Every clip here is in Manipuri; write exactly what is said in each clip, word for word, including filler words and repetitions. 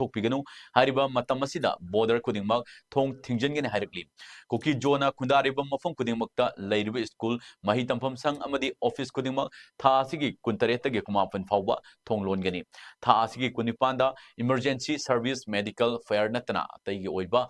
ꯄꯥꯡꯊꯣꯛꯄꯤꯒꯅꯨ꯫ ꯍꯥꯏꯔꯤꯕ ꯃꯇꯝ ꯑꯁꯤꯗ border ꯈꯨꯗꯤꯡꯃꯛ ꯊꯣꯡ ꯊꯤꯡꯖꯤꯟꯒꯅꯤ ꯍꯥꯏꯔꯛꯂꯤ꯫ ꯀꯨꯀꯤ ꯖꯣꯅ ꯈꯨꯟꯗꯥꯔꯤꯕ ꯃꯐꯝ ꯈꯨꯗꯤꯡꯃꯛꯇ ꯂꯩꯔꯤꯕ ꯁ꯭ꯀꯨꯜ, ꯃꯍꯩ ꯇꯝꯐꯝ ꯁꯪ ꯑꯃꯗꯤ ꯑꯣꯐꯤꯁ ꯈꯨꯗꯤꯡꯃꯛ ꯊꯥ ꯑꯁꯤꯒꯤ ꯀꯨꯟꯇꯔꯦꯠꯇꯒꯤ ꯀꯨꯟꯃꯥꯄꯟ ꯐꯥꯎꯕ ꯊꯣꯡ ꯂꯣꯟꯒꯅꯤ꯫ ꯊꯥ ꯑꯁꯤꯒꯤ ꯀꯨꯟꯅꯤꯄꯥꯟꯗ emergency service, medical, fire ꯅꯠꯇꯅ ꯑꯇꯩꯒꯤ ꯑꯣꯏꯕ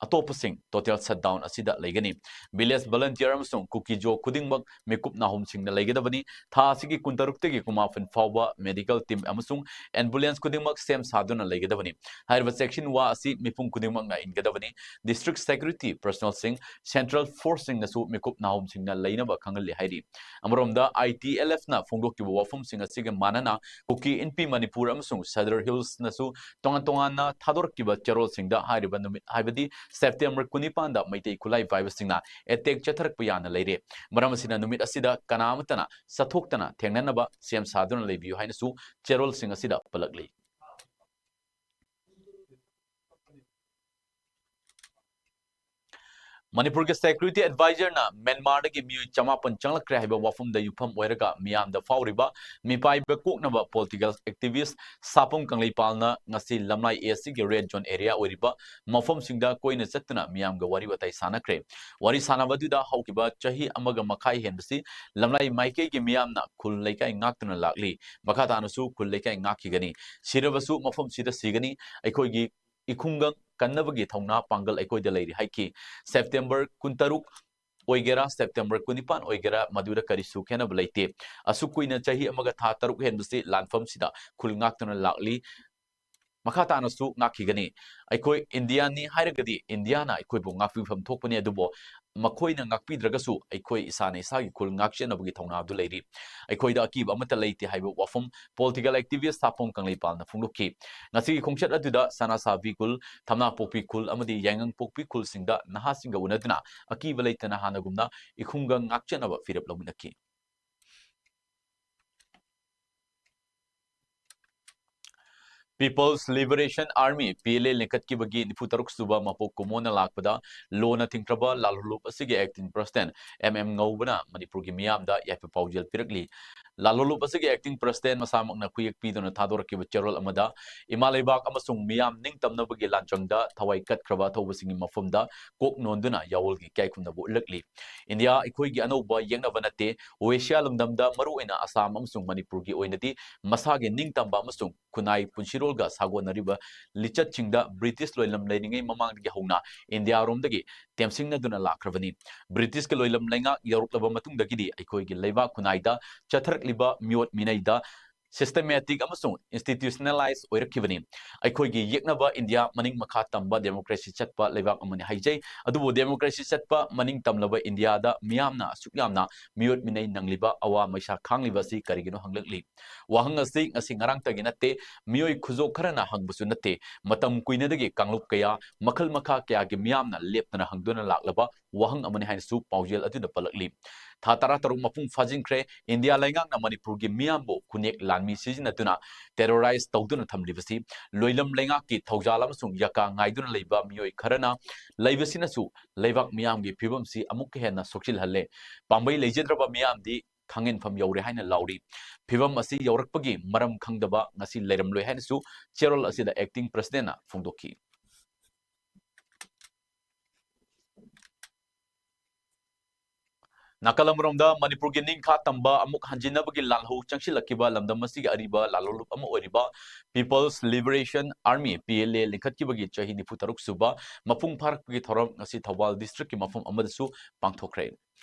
ꯑꯇꯣꯞꯄꯁꯤꯡ total shutdown ꯑꯁꯤꯗ ꯂꯩꯒꯅꯤ꯫ Village volunteer ꯑꯃꯁꯨꯡ ꯀꯨꯀꯤꯖꯣ ꯈꯨꯗꯤꯡꯃꯛ ꯃꯤꯀꯨꯞ ꯅꯥꯍꯨꯝꯁꯤꯡꯅ ꯂꯩꯒꯗꯕꯅꯤ꯫ ꯊꯥ ꯑꯁꯤꯒꯤ ꯀꯨꯟꯇꯔꯨꯛꯇꯒꯤ ꯀꯨꯟꯃꯥꯄꯟ ꯐꯥꯎꯕ medical team ꯑꯃꯁꯨꯡ ambulance ꯈꯨꯗꯤꯡꯃꯛ ꯁꯦꯝ ꯁꯥꯗꯨꯅ ꯂꯩꯒꯗꯕꯅꯤ꯫ ꯍꯥꯏꯔꯤꯕ ꯆꯦꯛꯁꯤꯟ ꯋꯥ ꯑꯁꯤ ꯃꯤꯄꯨꯝ ꯈꯨꯗꯤꯡꯃꯛꯅ ꯏꯟꯒꯗꯕꯅꯤ꯫ District security personnelꯁꯤꯡ, central forceꯁꯤꯡꯅꯁꯨ ꯃꯤꯀꯨꯞ ꯅꯥꯍꯨꯝꯁꯤꯡꯅ ꯂꯩꯅꯕ ꯈꯪꯍꯜꯂꯤ ꯍꯥꯏꯔꯤ꯫ ꯑꯃꯔꯣꯝꯗ, ITLFꯅ ꯐꯣꯡꯗꯣꯛꯈꯤꯕ ꯋꯥꯐꯝꯁꯤꯡ ꯑꯁꯤꯒ ꯃꯥꯟꯅꯅ, ꯀꯨꯀꯤ ꯏꯟꯄꯤ ꯃꯅꯤꯄꯨꯔ ꯑꯃꯁꯨꯡ ꯁꯗꯔ ꯍꯤꯜꯁꯅꯁꯨ ꯇꯣꯉꯥꯟ ꯇꯣꯉꯥꯟꯅ ꯊꯥꯗꯣꯔꯛꯈꯤꯕ ꯆꯦꯔꯣꯜꯁꯤꯡꯗ ꯍꯥꯏꯔꯤꯕ ꯅꯨꯃꯤꯠ, ꯍꯥꯏꯕꯗꯤ September ꯀꯨꯟꯅꯤꯄꯥꯟꯗ ꯃꯩꯇꯩ ꯈꯨꯠꯂꯥꯏ ꯄꯥꯏꯕꯁꯤꯡꯅ attack ꯆꯠꯊꯔꯛꯄ ꯌꯥꯅ ꯂꯩꯔꯦ꯫ ꯃꯔꯝ ꯑꯁꯤꯅ, ꯅꯨꯃꯤꯠ ꯑꯁꯤꯗ ꯀꯅꯥ ꯑꯃꯠꯇꯅ ꯆꯠꯊꯣꯛꯇꯅ ꯊꯦꯡꯅꯅꯕ ꯁꯦꯝ ꯁꯥꯗꯨꯅ ꯂꯩꯕꯤꯌꯨ ꯍꯥꯏꯅꯁꯨ ꯆꯦꯔꯣꯜꯁꯤꯡ ꯑꯁꯤꯗ ꯄꯜꯂꯛꯂꯤ꯫ ꯃꯅꯤꯄꯨꯔꯒꯤ security advisorꯅ ꯃ꯭ꯌꯥꯟꯃꯥꯔꯗꯒꯤ ꯃꯤꯑꯣꯏ ꯆꯃꯥꯄꯟ ꯆꯪꯂꯛꯈ꯭ꯔꯦ ꯍꯥꯏꯕ ꯋꯥꯐꯝꯗ ꯌꯨꯝꯐꯝ ꯑꯣꯏꯔꯒ ꯃꯤꯌꯥꯝꯗ ꯐꯥꯎꯔꯤꯕ ꯃꯤꯄꯥꯏꯕ ꯀꯣꯛꯅꯕ political activist ꯁꯥꯄꯝ ꯀꯪꯂꯩꯄꯥꯜꯅ ꯉꯁꯤ ꯂꯝꯂꯥꯏ Eastꯀꯤ red zone area ꯑꯣꯏꯔꯤꯕ ꯃꯐꯝꯁꯤꯡꯗ ꯀꯣꯏꯅ ꯆꯠꯇꯨꯅ ꯃꯤꯌꯥꯝꯒ ꯋꯥꯔꯤ ꯋꯥꯇꯥꯏ ꯁꯥꯟꯅꯈ꯭ꯔꯦ꯫ ꯋꯥꯔꯤ ꯁꯥꯟꯅꯕꯗꯨꯗ ꯍꯧꯈꯤꯕ ꯆꯍꯤ ꯑꯃꯒ ꯃꯈꯥꯏ ꯍꯦꯟꯕꯁꯤ ꯂꯝꯂꯥꯏ ꯃꯥꯏꯀꯩꯒꯤ ꯃꯤꯌꯥꯝꯅ ꯈꯨꯜ ꯂꯩꯀꯥꯏ ꯉꯥꯛꯇꯨꯅ ꯂꯥꯛꯂꯤ꯫ ꯃꯈꯥ ꯇꯥꯅꯁꯨ ꯈꯨꯜ ꯂꯩꯀꯥꯏ ꯉꯥꯛꯈꯤꯒꯅꯤ꯫ ꯁꯤꯔꯕꯁꯨ ꯃꯐꯝꯁꯤꯗ ꯁꯤꯒꯅꯤ꯫ ꯑꯩꯈꯣꯏꯒꯤ ꯏꯈꯨꯡꯒꯪ ꯀꯟꯅꯕꯒꯤ ꯊꯧꯅꯥ ꯄꯥꯡꯒꯜ ꯑꯩꯈꯣꯏꯗ ꯂꯩꯔꯤ ꯍꯥꯏꯈꯤ꯫ September ꯀꯨꯟꯇꯔꯨꯛ ꯑꯣꯏꯒꯦꯔꯥ, September ꯀꯨꯟꯅꯤꯄꯥꯟ ꯑꯣꯏꯒꯦꯔꯥ, ꯃꯗꯨꯗ ꯀꯔꯤꯁꯨ ꯈꯦꯠꯅꯕ ꯂꯩꯇꯦ꯫ ꯑꯁꯨꯛ ꯀꯨꯏꯅ ꯆꯍꯤ ꯑꯃꯒ ꯊꯥ ꯇꯔꯨꯛ ꯍꯦꯟꯕꯁꯤ ꯂꯥꯟꯐꯝꯁꯤꯗ ꯈꯨꯜ ꯉꯥꯛꯇꯨꯅ ꯂꯥꯛꯂꯤ꯫ ꯃꯈꯥ ꯇꯥꯅꯁꯨ ꯉꯥꯛꯈꯤꯒꯅꯤ꯫ ꯑꯩꯈꯣꯏ ꯏꯟꯗꯤꯌꯥꯅꯤ ꯍꯥꯏꯔꯒꯗꯤ ꯏꯟꯗꯤꯌꯥꯅ ꯑꯩꯈꯣꯏꯕꯨ ꯉꯥꯛꯄꯤꯐꯝ ꯊꯣꯛꯄꯅꯤ, ꯑꯗꯨꯕꯨ ꯃꯈꯣꯏꯅ ꯉꯥꯛꯄꯤꯗ꯭ꯔꯒꯁꯨ ꯑꯩꯈꯣꯏ ꯏꯁꯥꯅ ꯏꯁꯥꯒꯤ ꯈꯨꯜ ꯉꯥꯛꯆꯅꯕꯒꯤ ꯊꯧꯅꯥ ꯑꯗꯨ ꯂꯩꯔꯤ꯫ ꯑꯩꯈꯣꯏꯗ ꯑꯀꯤꯕ ꯑꯃꯠꯇ ꯂꯩꯇꯦ ꯍꯥꯏꯕ ꯋꯥꯐꯝ political activist ꯁꯥꯄꯝ ꯀꯪꯂꯩꯄꯥꯜꯅ ꯐꯣꯡꯗꯣꯛꯈꯤ꯫ ꯉꯁꯤꯒꯤ ꯈꯣꯡꯆꯠ ꯑꯗꯨꯗ ꯁꯅꯥꯁꯥꯕꯤ ꯈꯨꯜ, ꯊꯝꯅꯥꯄꯣꯛꯄꯤ ꯈꯨꯜ ꯑꯃꯗꯤ ꯌꯥꯏꯉꯪꯄꯣꯛꯄꯤ ꯈꯨꯜꯁꯤꯡꯗ ꯅꯍꯥꯁꯤꯡꯒ ꯎꯅꯗꯨꯅ ꯑꯀꯤꯕ ꯂꯩꯇꯅ ꯍꯥꯟꯅꯒꯨꯝꯅ ꯏꯈꯨꯡꯒꯪ ꯉꯥꯛꯆꯅꯕ ꯐꯤꯔꯦꯞ ꯂꯧꯃꯤꯟꯅꯈꯤ꯫ People's Liberation Army, P L A, ꯂꯤꯡꯈꯠꯈꯤꯕꯒꯤ ꯅꯤꯐꯨ ꯇꯔꯨꯛ ꯁꯨꯕ ꯃꯄꯣꯛ ꯀꯨꯝꯑꯣꯟꯅ ꯂꯥꯛꯄꯗ ꯂꯣꯅ ꯊꯤꯡꯈ꯭ꯔꯕ ꯂꯥꯜꯍꯧꯂꯨꯞ ꯑꯁꯤꯒꯤ acting president M M ꯉꯧꯕꯅ ꯃꯅꯤꯄꯨꯔꯒꯤ ꯃꯤꯌꯥꯝꯗ ꯌꯥꯏꯐ ꯄꯥꯎꯖꯦꯜ ꯄꯤꯔꯛꯂꯤ꯫ ꯂꯥꯜꯍꯧꯂꯨꯞ ꯑꯁꯤꯒꯤ acting president ꯃꯁꯥꯃꯛꯅ ꯈꯨꯌꯦꯛ ꯄꯤꯗꯨꯅ ꯊꯥꯗꯣꯔꯛꯈꯤꯕ ꯆꯦꯔꯣꯜ ꯑꯃꯗ ꯏꯃꯥ ꯂꯩꯕꯥꯛ ꯑꯃꯁꯨꯡ ꯃꯤꯌꯥꯝ ꯅꯤꯡꯇꯝꯅꯕꯒꯤ ꯂꯥꯟꯖꯪꯗ ꯊꯋꯥꯏ ꯀꯠꯈ꯭ꯔꯕ ꯑꯊꯧꯕꯁꯤꯡꯒꯤ ꯃꯐꯝꯗ ꯀꯣꯛ ꯅꯣꯟꯗꯨꯅ ꯌꯥꯑꯣꯜꯒꯤ ꯏꯀꯥꯏ ꯈꯨꯝꯅꯕ ꯎꯠꯂꯛꯂꯤ꯫ ꯏꯟꯗꯤꯌꯥ ꯑꯩꯈꯣꯏꯒꯤ ꯑꯅꯧꯕ ꯌꯦꯛꯅꯕ ꯅꯠꯇꯦ, ꯑꯦꯁꯤꯌꯥ ꯂꯝꯗꯝꯗ ꯃꯔꯨꯑꯣꯏꯅ ꯑꯁꯥꯝ ꯑꯃꯁꯨꯡ ꯃꯅꯤꯄꯨꯔꯒꯤ ꯑꯣꯏꯅꯗꯤ ꯃꯁꯥꯒꯤ ꯅꯤꯡꯇꯝꯕ ꯑꯃꯁꯨꯡ ꯈꯨꯟꯅꯥꯏ ꯄꯨꯟꯁꯤꯔꯣꯜꯒ ꯁꯥꯒꯣꯟꯅꯔꯤꯕ ꯂꯤꯆꯠꯁꯤꯡꯗ ꯕ꯭ꯔꯤꯇꯤꯁ ꯂꯣꯏꯂꯝ ꯂꯩꯔꯤꯉꯩ ꯃꯃꯥꯡꯗꯒꯤ ꯍꯧꯅ ꯏꯟꯗꯤꯌꯥꯔꯣꯝꯗꯒꯤ ꯇꯦꯝꯁꯤꯡꯅꯗꯨꯅ ꯂꯥꯛꯈ꯭ꯔꯕꯅꯤ꯫ ꯕ꯭ꯔꯤꯇꯤꯁꯀꯤ ꯂꯣꯏꯂꯝ ꯂꯩꯉꯥꯛ ꯌꯧꯔꯛꯂꯕ ꯃꯇꯨꯡꯗꯒꯤꯗꯤ ꯑꯩꯈꯣꯏꯒꯤ ꯂꯩꯕꯥꯛ ꯈꯨꯟꯅꯥꯏꯗ ꯆꯠꯊꯔꯛꯂꯤꯕ ꯃꯤꯑꯣꯠ ꯃꯤꯅꯩꯗ systematic ꯑꯃꯁꯨꯡ institutionalize ꯑꯣꯏꯔꯛꯈꯤꯕꯅꯤ꯫ ꯑꯩꯈꯣꯏꯒꯤ ꯌꯦꯛꯅꯕ ꯏꯟꯗꯤꯌꯥ ꯃꯅꯤꯡ ꯃꯈꯥ ꯇꯝꯕ democracy ꯆꯠꯄ ꯂꯩꯕꯥꯛ ꯑꯃꯅꯤ ꯍꯥꯏꯖꯩ꯫ ꯑꯗꯨꯕꯨ democracy ꯆꯠꯄ ꯃꯅꯤꯡ ꯇꯝꯂꯕ ꯏꯟꯗꯤꯌꯥꯗ ꯃꯤꯌꯥꯝꯅ ꯑꯁꯨꯛ ꯌꯥꯝꯅ ꯃꯤꯑꯣꯠ ꯃꯤꯅꯩ ꯅꯪꯂꯤꯕ, ꯑꯋꯥ ꯃꯩꯁꯥ ꯈꯥꯡꯂꯤꯕ ꯑꯁꯤ ꯀꯔꯤꯒꯤꯅꯣ ꯍꯪꯂꯛꯂꯤ꯫ ꯋꯥꯍꯪ ꯑꯁꯤ ꯉꯁꯤ ꯉꯔꯥꯡꯇꯒꯤ ꯅꯠꯇꯦ, ꯃꯤꯑꯣꯏ ꯈꯨꯖꯣꯛ ꯈꯔꯅ ꯍꯪꯕꯁꯨ ꯅꯠꯇꯦ꯫ ꯃꯇꯝ ꯀꯨꯏꯅꯗꯒꯤ ꯀꯥꯡꯂꯨꯞ ꯀꯌꯥ, ꯃꯈꯜ ꯃꯈꯥ ꯀꯌꯥꯒꯤ ꯃꯤꯌꯥꯝꯅ ꯂꯦꯞꯇꯅ ꯍꯪꯗꯨꯅ ꯂꯥꯛꯂꯕ ꯋꯥꯍꯪ ꯑꯃꯅꯤ ꯍꯥꯏꯅꯁꯨ ꯄꯥꯎꯖꯦꯜ ꯑꯗꯨꯗ ꯄꯜꯂꯛꯂꯤ꯫ ꯊꯥ ꯇꯔꯥꯇꯔꯨꯛ ꯃꯄꯨꯡ ꯐꯥꯖꯤꯟꯈ꯭ꯔꯦ꯫ ꯏꯟꯗꯤꯌꯥ ꯂꯩꯉꯥꯛꯅ ꯃꯅꯤꯄꯨꯔꯒꯤ ꯃꯤꯌꯥꯝꯕꯨ ꯈꯨꯟꯌꯦꯛ ꯂꯥꯟꯃꯤ ꯁꯤꯖꯤꯟꯅꯗꯨꯅ terrorize ꯇꯧꯗꯨꯅ ꯊꯝꯂꯤꯕꯁꯤ ꯂꯣꯏꯂꯝ ꯂꯩꯉꯥꯛꯀꯤ ꯊꯧꯖꯥꯜ ꯑꯃꯁꯨꯡ ꯌꯥꯀꯥ ꯉꯥꯏꯗꯨꯅ ꯂꯩꯕ ꯃꯤꯑꯣꯏ ꯈꯔꯅ ꯂꯩꯕꯁꯤꯅꯁꯨ ꯂꯩꯕꯥꯛ ꯃꯤꯌꯥꯝꯒꯤ ꯐꯤꯕꯝꯁꯤ ꯑꯃꯨꯛꯀ ꯍꯦꯟꯅ ꯁꯣꯛꯆꯤꯜꯍꯜꯂꯦ꯫ ꯄꯥꯝꯕꯩ ꯂꯩꯖꯗ꯭ꯔꯕ ꯃꯤꯌꯥꯝꯗꯤ ꯈꯥꯡꯍꯟꯐꯝ ꯌꯧꯔꯦ ꯍꯥꯏꯅ ꯂꯥꯎꯔꯤ꯫ ꯐꯤꯕꯝ ꯑꯁꯤ ꯌꯧꯔꯛꯄꯒꯤ ꯃꯔꯝ ꯈꯪꯗꯕ ꯉꯁꯤ ꯂꯩꯔꯝꯂꯣꯏ ꯍꯥꯏꯅꯁꯨ ꯆꯦꯔꯣꯜ ꯑꯁꯤꯗ acting presidentꯅ ꯐꯣꯡꯗꯣꯛꯈꯤ꯫ ꯅꯥꯀꯜ ꯑꯃꯔꯣꯝꯗ ꯃꯅꯤꯄꯨꯔꯒꯤ ꯅꯤꯡꯈꯥ ꯇꯝꯕ ꯑꯃꯨꯛ ꯍꯟꯖꯤꯟꯅꯕꯒꯤ ꯂꯥꯜꯍꯧ ꯆꯪꯁꯤꯜꯂꯛꯈꯤꯕ ꯂꯝꯗꯝ ꯑꯁꯤꯒꯤ ꯑꯔꯤꯕ ꯂꯥꯜꯍꯧꯂꯨꯞ ꯑꯃ ꯑꯣꯏꯔꯤꯕ People's Liberation Army, P L A, ꯂꯤꯡꯈꯠꯈꯤꯕꯒꯤ ꯆꯍꯤ ꯅꯤꯐꯨ ꯇꯔꯨꯛ ꯁꯨꯕ ꯃꯄꯨꯡ ꯐꯥꯔꯛꯄꯒꯤ ꯊꯧꯔꯝ ꯉꯁꯤ ꯊꯧꯕꯥꯜ districtꯀꯤ ꯃꯐꯝ ꯑꯃꯗꯁꯨ ꯄꯥꯡꯊꯣꯛꯈ꯭ꯔꯦ꯫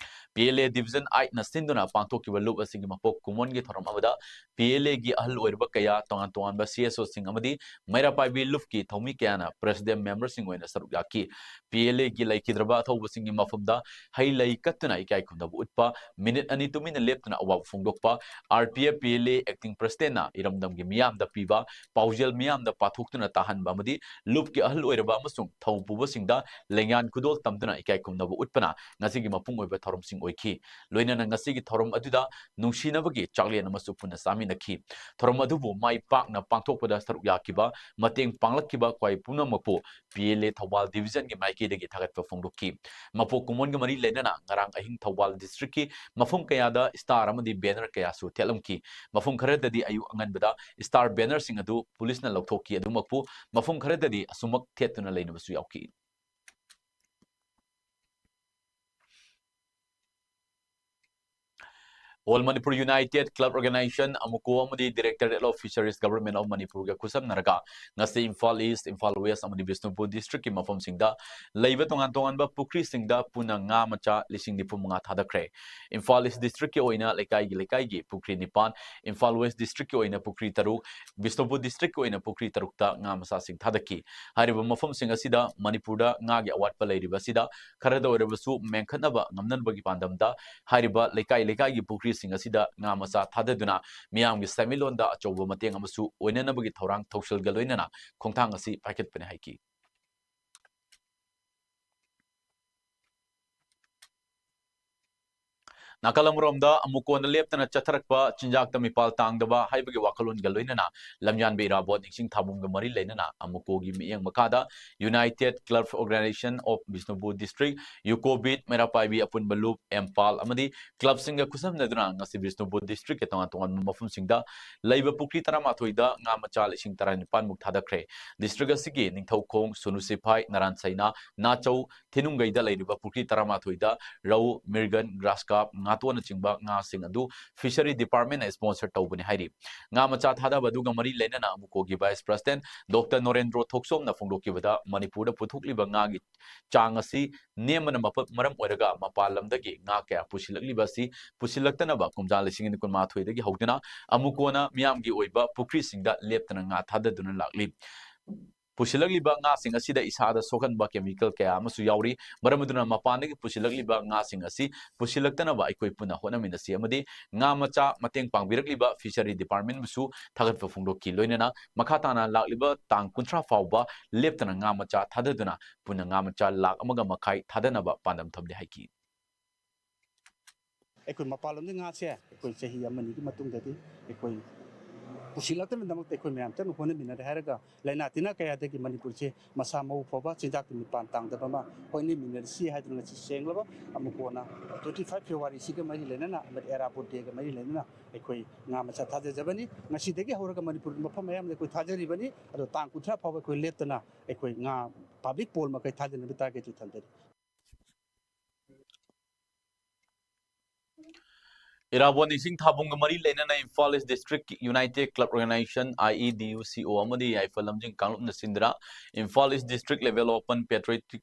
P L A Division eightꯅ ꯁꯤꯟꯗꯨꯅ ꯄꯥꯡꯊꯣꯛꯈꯤꯕ ꯂꯨꯞ ꯑꯁꯤꯒꯤ ꯃꯄꯣꯛ ꯀꯨꯝꯑꯣꯟꯒꯤ ꯊꯧꯔꯝ ꯑꯃꯗ P L Aꯒꯤ ꯑꯍꯜ ꯑꯣꯏꯔꯕ ꯀꯌꯥ, ꯇꯣꯉꯥꯟ ꯇꯣꯉꯥꯟꯕ C S Oꯁꯤꯡ ꯑꯃꯗꯤ ꯃꯩꯔꯥ ꯄꯥꯏꯕꯤ ꯂꯨꯞꯀꯤ ꯊꯧꯃꯤ ꯀꯌꯥꯅ president memberꯁꯤꯡ ꯑꯣꯏꯅ ꯁꯔꯨꯛ ꯌꯥꯈꯤ꯫ P L Aꯒꯤ ꯂꯩꯈꯤꯗ꯭ꯔꯕ ꯑꯊꯧꯕꯁꯤꯡꯒꯤ ꯃꯐꯝꯗ ꯍꯩ ꯂꯩ ꯀꯠꯇꯨꯅ ꯏꯀꯥꯏ ꯈꯨꯝꯅꯕ ꯎꯠꯄ, ꯃꯤꯅꯤꯠ ꯑꯅꯤ ꯇꯨꯃꯤꯟꯅ ꯂꯦꯞꯇꯨꯅ ꯑꯋꯥꯕ ꯐꯣꯡꯗꯣꯛꯄ, R P F P L A acting presidentꯅ ꯏꯔꯝꯗꯝꯒꯤ ꯃꯤꯌꯥꯝꯗ ꯄꯤꯕ ꯄꯥꯎꯖꯦꯜ ꯃꯤꯌꯥꯝꯗ ꯄꯥꯊꯣꯛꯇꯨꯅ ꯇꯥꯍꯟꯕ ꯑꯃꯗꯤ ꯂꯨꯞꯀꯤ ꯑꯍꯜ ꯑꯣꯏꯔꯕ ꯑꯃꯁꯨꯡ ꯊꯧ ꯄꯨꯕꯁꯤꯡꯗ ꯂꯦꯡꯌꯥꯟ ꯈꯨꯗꯣꯜ ꯇꯝꯗꯨꯅ ꯏꯀꯥꯏ ꯈꯨꯝꯅꯕ ꯎꯠꯄꯅ ꯉꯁꯤꯒꯤ ꯃꯄꯨꯡ ꯑꯣꯏꯕ ꯊꯧꯔꯝꯁꯤꯡ ꯑꯣꯏꯈꯤ꯫ ꯂꯣꯏꯅꯅ ꯉꯁꯤꯒꯤ ꯊꯧꯔꯝ ꯑꯗꯨꯗ ꯅꯨꯡꯁꯤꯅꯕꯒꯤ ꯆꯥꯛꯂꯦꯟ ꯑꯃꯁꯨ ꯄꯨꯟꯅ ꯆꯥꯃꯤꯟꯅꯈꯤ꯫ ꯊꯧꯔꯝ ꯑꯗꯨꯕꯨ ꯃꯥꯏ ꯄꯥꯛꯅ ꯄꯥꯡꯊꯣꯛꯄꯗ ꯁꯔꯨꯛ ꯌꯥꯈꯤꯕ, ꯃꯇꯦꯡ ꯄꯥꯡꯂꯛꯈꯤꯕ ꯈ꯭ꯋꯥꯏ ꯄꯨꯝꯅꯃꯛꯄꯨ ꯄꯤ ꯑꯦꯜ ꯑꯦ ꯊꯧꯕꯥꯜ ꯗꯤꯕꯤꯖꯟꯒꯤ ꯃꯥꯏꯀꯩꯗꯒꯤ ꯊꯥꯒꯠꯄ ꯐꯣꯡꯗꯣꯛꯈꯤ꯫ ꯃꯄꯣꯛ ꯀꯨꯝꯑꯣꯟꯒ ꯃꯔꯤ ꯂꯩꯅꯅ ꯉꯔꯥꯡ ꯑꯍꯤꯡ ꯊꯧꯕꯥꯜ ꯗꯤꯁꯇ꯭ꯔꯤꯛꯀꯤ ꯃꯐꯝ ꯀꯌꯥꯗ ꯁ꯭ꯇꯥꯔ ꯑꯃꯗꯤ ꯕꯦꯅꯔ ꯀꯌꯥꯁꯨ ꯊꯦꯠꯂꯝꯈꯤ꯫ ꯃꯐꯝ ꯈꯔꯗꯗꯤ ꯑꯌꯨꯛ ꯑꯉꯟꯕꯗ ꯁ꯭ꯇꯥꯔ ꯕꯦꯅꯔꯁꯤꯡ ꯑꯗꯨ ꯄꯨꯂꯤꯁꯅ ꯂꯧꯊꯣꯛꯈꯤ꯫ ꯑꯗꯨꯃꯛꯄꯨ ꯃꯐꯝ ꯈꯔꯗꯗꯤ ꯑꯁꯨꯃꯛ ꯊꯦꯠꯇꯨꯅ ꯂꯩꯅꯕꯁꯨ ꯌꯥꯎꯈꯤ꯫ All Manipur United Club Organization, ꯑꯃꯨꯀꯣ, ꯑꯃꯗꯤ Directorate of Fisheries, Government of ꯃꯅꯤꯄꯨꯔꯒ ꯈꯨꯠꯁꯝꯅꯔꯒ ꯉꯁꯤ ꯏꯝꯐꯥꯜ ꯏꯁ, ꯏꯝꯐꯥꯜ ꯋꯦꯁ ꯑꯃꯗꯤ ꯕꯤꯁꯅꯨꯄꯨꯔ ꯗꯤꯁꯇ꯭ꯔꯤꯛꯀꯤ ꯃꯐꯝꯁꯤꯡꯗ ꯂꯩꯕ ꯇꯣꯉꯥꯟ ꯇꯣꯉꯥꯟꯕ ꯄꯨꯈ꯭ꯔꯤꯁꯤꯡꯗ ꯄꯨꯟꯅ ꯉꯥ ꯃꯆꯥ ꯂꯤꯁꯤꯡ ꯅꯤꯐꯨ ꯃꯉꯥ ꯊꯥꯗꯈ꯭ꯔꯦ꯫ ꯏꯝꯐꯥꯜ ꯏꯁ ꯗꯤꯁꯇ꯭ꯔꯤꯛꯀꯤ ꯑꯣꯏꯅ ꯂꯩꯀꯥꯏꯒꯤ ꯂꯩꯀꯥꯏꯒꯤ ꯄꯨꯈ꯭ꯔꯤ ꯅꯤꯄꯥꯟ, ꯏꯝꯐꯥꯜ ꯋꯦꯁ ꯗꯤꯁꯇ꯭ꯔꯤꯛꯀꯤ ꯑꯣꯏꯅ ꯄꯨꯈ꯭ꯔꯤ ꯇꯔꯨꯛ, ꯕꯤꯁꯅꯨꯄꯨꯔ ꯗꯤꯁꯇ꯭ꯔꯤꯛꯀꯤ ꯑꯣꯏꯅ ꯄꯨꯈ꯭ꯔꯤ ꯇꯔꯨꯛꯇ ꯉꯥ ꯃꯆꯥꯁꯤꯡ ꯊꯥꯗꯈꯤ꯫ ꯍꯥꯏꯔꯤꯕ ꯃꯐꯝꯁꯤꯡ ꯑꯁꯤꯗ ꯃꯅꯤꯄꯨꯔꯗ ꯉꯥꯒꯤ ꯑꯋꯥꯠꯄ ꯂꯩꯔꯤꯕ ꯑꯁꯤꯗ ꯈꯔꯗ ꯑꯣꯏꯔꯕꯁꯨ ꯃꯦꯟꯈꯠꯅꯕ ꯉꯝꯅꯅꯕꯒꯤ ꯄꯥꯟꯗꯝꯗ ꯍꯥꯏꯔꯤꯕ ꯂꯩꯀꯥꯏ ꯂꯩꯀꯥꯏꯒꯤ ꯄꯨꯈ꯭ꯔꯤꯁꯤꯡ ꯑꯁꯤꯗ ꯉꯥ ꯃꯆꯥ ꯊꯥꯗꯗꯨꯅ ꯃꯤꯌꯥꯝꯒꯤ ꯁꯦꯟꯃꯤꯠꯂꯣꯟꯗ ꯑꯆꯧꯕ ꯃꯇꯦꯡ ꯑꯃꯁꯨ ꯑꯣꯏꯅꯅꯕꯒꯤ ꯊꯧꯔꯥꯡ ꯊꯧꯁꯤꯜꯒ ꯂꯣꯏꯅꯅ ꯈꯣꯡꯊꯥꯡ ꯑꯁꯤ ꯄꯥꯏꯈꯠꯄꯅꯤ ꯍꯥꯏꯈꯤ꯫ ꯅꯥꯀꯜ ꯑꯃꯔꯣꯝꯗ, ꯑꯃꯨꯛ ꯀꯣꯟꯅ ꯂꯦꯞꯇꯅ ꯆꯠꯊꯔꯛꯄ ꯆꯤꯟꯖꯥꯛꯇ ꯃꯤꯄꯥꯜ ꯇꯥꯡꯗꯕ ꯍꯥꯏꯕꯒꯤ ꯋꯥꯈꯜꯂꯣꯟꯒ ꯂꯣꯏꯅꯅ ꯂꯝꯌꯥꯟꯕ ꯏꯔꯥꯕꯣꯠ ꯅꯤꯡꯁꯤꯡ ꯊꯥꯕꯝꯒ ꯃꯔꯤ ꯂꯩꯅꯅ ꯑꯃꯨꯀꯣꯒꯤ ꯃꯤꯠꯌꯦꯡ ꯃꯈꯥꯗ United Club Organization of Bishnupur district, ꯌꯨꯀꯣ ꯕꯤꯠ, ꯃꯩꯔꯥ ꯄꯥꯏꯕꯤ ꯑꯄꯨꯟꯕ ꯂꯨꯞ, ꯑꯦꯝꯄꯥꯜ ꯑꯃꯗꯤ ꯀ꯭ꯂꯕꯁꯤꯡꯒ ꯈꯨꯠꯁꯝꯅꯗꯨꯅ ꯉꯁꯤ ꯕꯤꯁꯅꯨꯄꯨꯔ ꯗꯤꯁꯇ꯭ꯔꯤꯛꯀꯤ ꯇꯣꯉꯥꯟ ꯇꯣꯉꯥꯟꯕ ꯃꯐꯝꯁꯤꯡꯗ ꯂꯩꯕ ꯄꯨꯈ꯭ꯔꯤ ꯇꯔꯥꯃꯥꯊꯣꯏꯗ ꯉꯥ ꯃꯆꯥ ꯂꯤꯁꯤꯡ ꯇꯔꯥꯅꯤꯄꯥꯟ ꯃꯨꯛ ꯊꯥꯗꯈ꯭ꯔꯦ꯫ ꯗꯤꯁꯇ꯭ꯔꯤꯛ ꯑꯁꯤꯒꯤ ꯅꯤꯡꯊꯧꯈꯣꯡ, ꯁꯨꯅꯨ ꯁꯤꯐꯥꯏ, ꯅꯔꯥꯟ ꯁꯩꯅꯥ, ꯅꯥꯆꯧ, ꯊꯤꯅꯨꯡꯒꯩꯗ ꯂꯩꯔꯤꯕ ꯄꯨꯈ꯭ꯔꯤ ꯇꯔꯥꯃꯥꯊꯣꯏꯗ ꯔꯧ, ꯃꯤꯔꯒꯟ, ꯒ꯭ꯔꯥꯁ ꯀꯥꯔꯞ, ꯉꯥꯇꯣꯟꯅꯆꯤꯡꯕ ꯉꯥꯁꯤꯡ ꯑꯗꯨ ꯐꯤꯁꯔꯤ ꯗꯤꯄꯥꯔꯠꯃꯦꯟꯅ ꯁ꯭ꯄꯣꯟꯁꯔ ꯇꯧꯕꯅꯤ ꯍꯥꯏꯔꯤ꯫ ꯉꯥ ꯃꯆꯥ ꯊꯥꯗꯕ ꯑꯗꯨꯒ ꯃꯔꯤ ꯂꯩꯅꯅ ꯑꯃꯨꯀꯣꯒꯤ ꯚꯥꯏꯁ ꯄ꯭ꯔꯁꯤꯗꯦꯟꯠ ꯗꯣꯛꯇꯔ ꯅꯣꯔꯦꯟꯗ꯭ꯔꯣ ꯊꯣꯛꯆꯣꯝꯅ ꯐꯣꯡꯗꯣꯛꯈꯤꯕꯗ, ꯃꯅꯤꯄꯨꯔꯗ ꯄꯨꯊꯣꯛꯂꯤꯕ ꯉꯥꯒꯤ ꯆꯥꯡ ꯑꯁꯤ ꯅꯦꯝꯕꯅ ꯃꯄ-, ꯃꯔꯝ ꯑꯣꯏꯔꯒ ꯃꯄꯥꯟ ꯂꯝꯗꯒꯤ ꯉꯥ ꯀꯌꯥ ꯄꯨꯁꯤꯜꯂꯛꯂꯤꯕ ꯑꯁꯤ ꯄꯨꯁꯤꯜꯂꯛꯇꯅꯕ ꯀꯨꯝꯖꯥ ꯂꯤꯁꯤꯡ ꯑꯅꯤ ꯀꯨꯟꯃꯥꯊꯣꯏꯗꯒꯤ ꯍꯧꯗꯨꯅ ꯑꯃꯨꯀꯣꯅ ꯃꯤꯌꯥꯝꯒꯤ ꯑꯣꯏꯕ ꯄꯨꯈ꯭ꯔꯤꯁꯤꯡꯗ ꯂꯦꯞꯇꯅ ꯉꯥ ꯊꯥꯗꯗꯨꯅ ꯂꯥꯛꯂꯤ꯫ ꯄꯨꯁꯤꯜꯂꯛꯂꯤꯕ ꯉꯥꯁꯤꯡ ꯑꯁꯤꯗ ꯏꯁꯥꯗ ꯁꯣꯛꯍꯟꯕ ꯀꯦꯃꯤꯀꯦꯜ ꯀꯌꯥ ꯑꯃꯁꯨ ꯌꯥꯎꯔꯤ꯫ ꯃꯔꯝ ꯑꯗꯨꯅ ꯃꯄꯥꯟꯗꯒꯤ ꯄꯨꯁꯤꯜꯂꯛꯂꯤꯕ ꯉꯥꯁꯤꯡ ꯑꯁꯤ ꯄꯨꯁꯤꯜꯂꯛꯇꯅꯕ ꯑꯩꯈꯣꯏ ꯄꯨꯟꯅ ꯍꯣꯠꯅꯃꯤꯟꯅꯁꯤ ꯑꯃꯗꯤ ꯉꯥ ꯃꯆꯥ ꯃꯇꯦꯡ ꯄꯥꯡꯕꯤꯔꯛꯂꯤꯕ ꯐꯤꯁꯔꯤ ꯗꯤꯄꯥꯔꯠꯃꯦꯟꯕꯨꯁꯨ ꯊꯥꯒꯠꯄ ꯐꯣꯡꯗꯣꯛꯈꯤ꯫ ꯂꯣꯏꯅꯅ ꯃꯈꯥ ꯇꯥꯅ ꯂꯥꯛꯂꯤꯕ ꯇꯥꯡ ꯀꯨꯟꯊ꯭ꯔꯥ ꯐꯥꯎꯕ ꯂꯦꯞꯇꯅ ꯉꯥ ꯃꯆꯥ ꯊꯥꯗꯗꯨꯅ ꯄꯨꯟꯅ ꯉꯥ ꯃꯆꯥ ꯂꯥꯈ ꯑꯃꯒ ꯃꯈꯥꯏ ꯊꯥꯗꯅꯕ ꯄꯥꯟꯗꯝ ꯊꯝꯂꯤ ꯍꯥꯏꯈꯤ꯫ ꯑꯩꯈꯣꯏ ꯃꯄꯥꯟꯂꯣꯝꯗꯒꯤ ꯉꯥꯁꯦ ꯑꯩꯈꯣꯏ ꯆꯍꯤ ꯑꯃ ꯑꯅꯤꯒꯤ ꯃꯇꯨꯡꯗꯗꯤ ꯑꯩꯈꯣꯏ ꯄꯨꯁꯤꯜꯂꯛꯇꯅꯕꯒꯤꯗꯃꯛꯇ ꯑꯩꯈꯣꯏ ꯃꯌꯥꯝ ꯆꯪꯅ ꯍꯣꯠꯅꯃꯤꯟꯅꯔꯦ ꯍꯥꯏꯔꯒ, ꯂꯥꯏꯅꯥ ꯇꯤꯟꯅꯥ ꯀꯌꯥꯗꯒꯤ ꯃꯅꯤꯄꯨꯔꯁꯦ ꯃꯁꯥ ꯃꯎ ꯐꯕ, ꯆꯤꯟꯖꯥꯛꯇ ꯃꯤꯄꯥꯟ ꯇꯥꯡꯗꯕ ꯑꯃ ꯍꯣꯠꯅꯃꯤꯟꯅꯔꯁꯤ ꯍꯥꯏꯗꯨꯅ ꯉꯁꯤ ꯁꯦꯡꯂꯕ ꯑꯃꯨꯛ ꯀꯣꯟꯅ twenty five February ꯁꯤꯒ ꯃꯔꯤ ꯂꯩꯅꯅ ꯑꯃꯗꯤ ꯑꯦꯔꯥꯕꯣꯠ ꯗꯦꯒ ꯃꯔꯤ ꯂꯩꯅꯅ ꯑꯩꯈꯣꯏ ꯉꯥ ꯃꯆꯥ ꯊꯥꯗꯖꯕꯅꯤ꯫ ꯉꯁꯤꯗꯒꯤ ꯍꯧꯔꯒ ꯃꯅꯤꯄꯨꯔꯒꯤ ꯃꯐꯝ ꯑꯌꯥꯝꯕꯗ ꯑꯩꯈꯣꯏ ꯊꯥꯖꯔꯤꯕꯅꯤ꯫ ꯑꯗꯣ ꯇꯥꯡ ꯀꯨꯟꯊ꯭ꯔꯥ ꯐꯥꯎꯕ ꯑꯩꯈꯣꯏ ꯂꯦꯞꯇꯅ ꯑꯩꯈꯣꯏ ꯉꯥ public pool ꯃꯈꯩ ꯊꯥꯗꯅꯕ targetꯁꯨ ꯊꯝꯖꯔꯤ꯫ ꯏꯔꯥꯕꯣꯠ ꯅꯤꯡꯁꯤꯡ ꯊꯥꯕꯣꯡꯒ ꯃꯔꯤ ꯂꯩꯅꯅ Imphal east district united club organization, IEDUCO, ꯑꯃꯗꯤ ꯌꯥꯏꯐ ꯂꯝꯖꯤꯡ ꯀꯥꯡꯂꯨꯞꯅ ꯁꯤꯟꯗꯨꯅ Imphal east district level open patriotic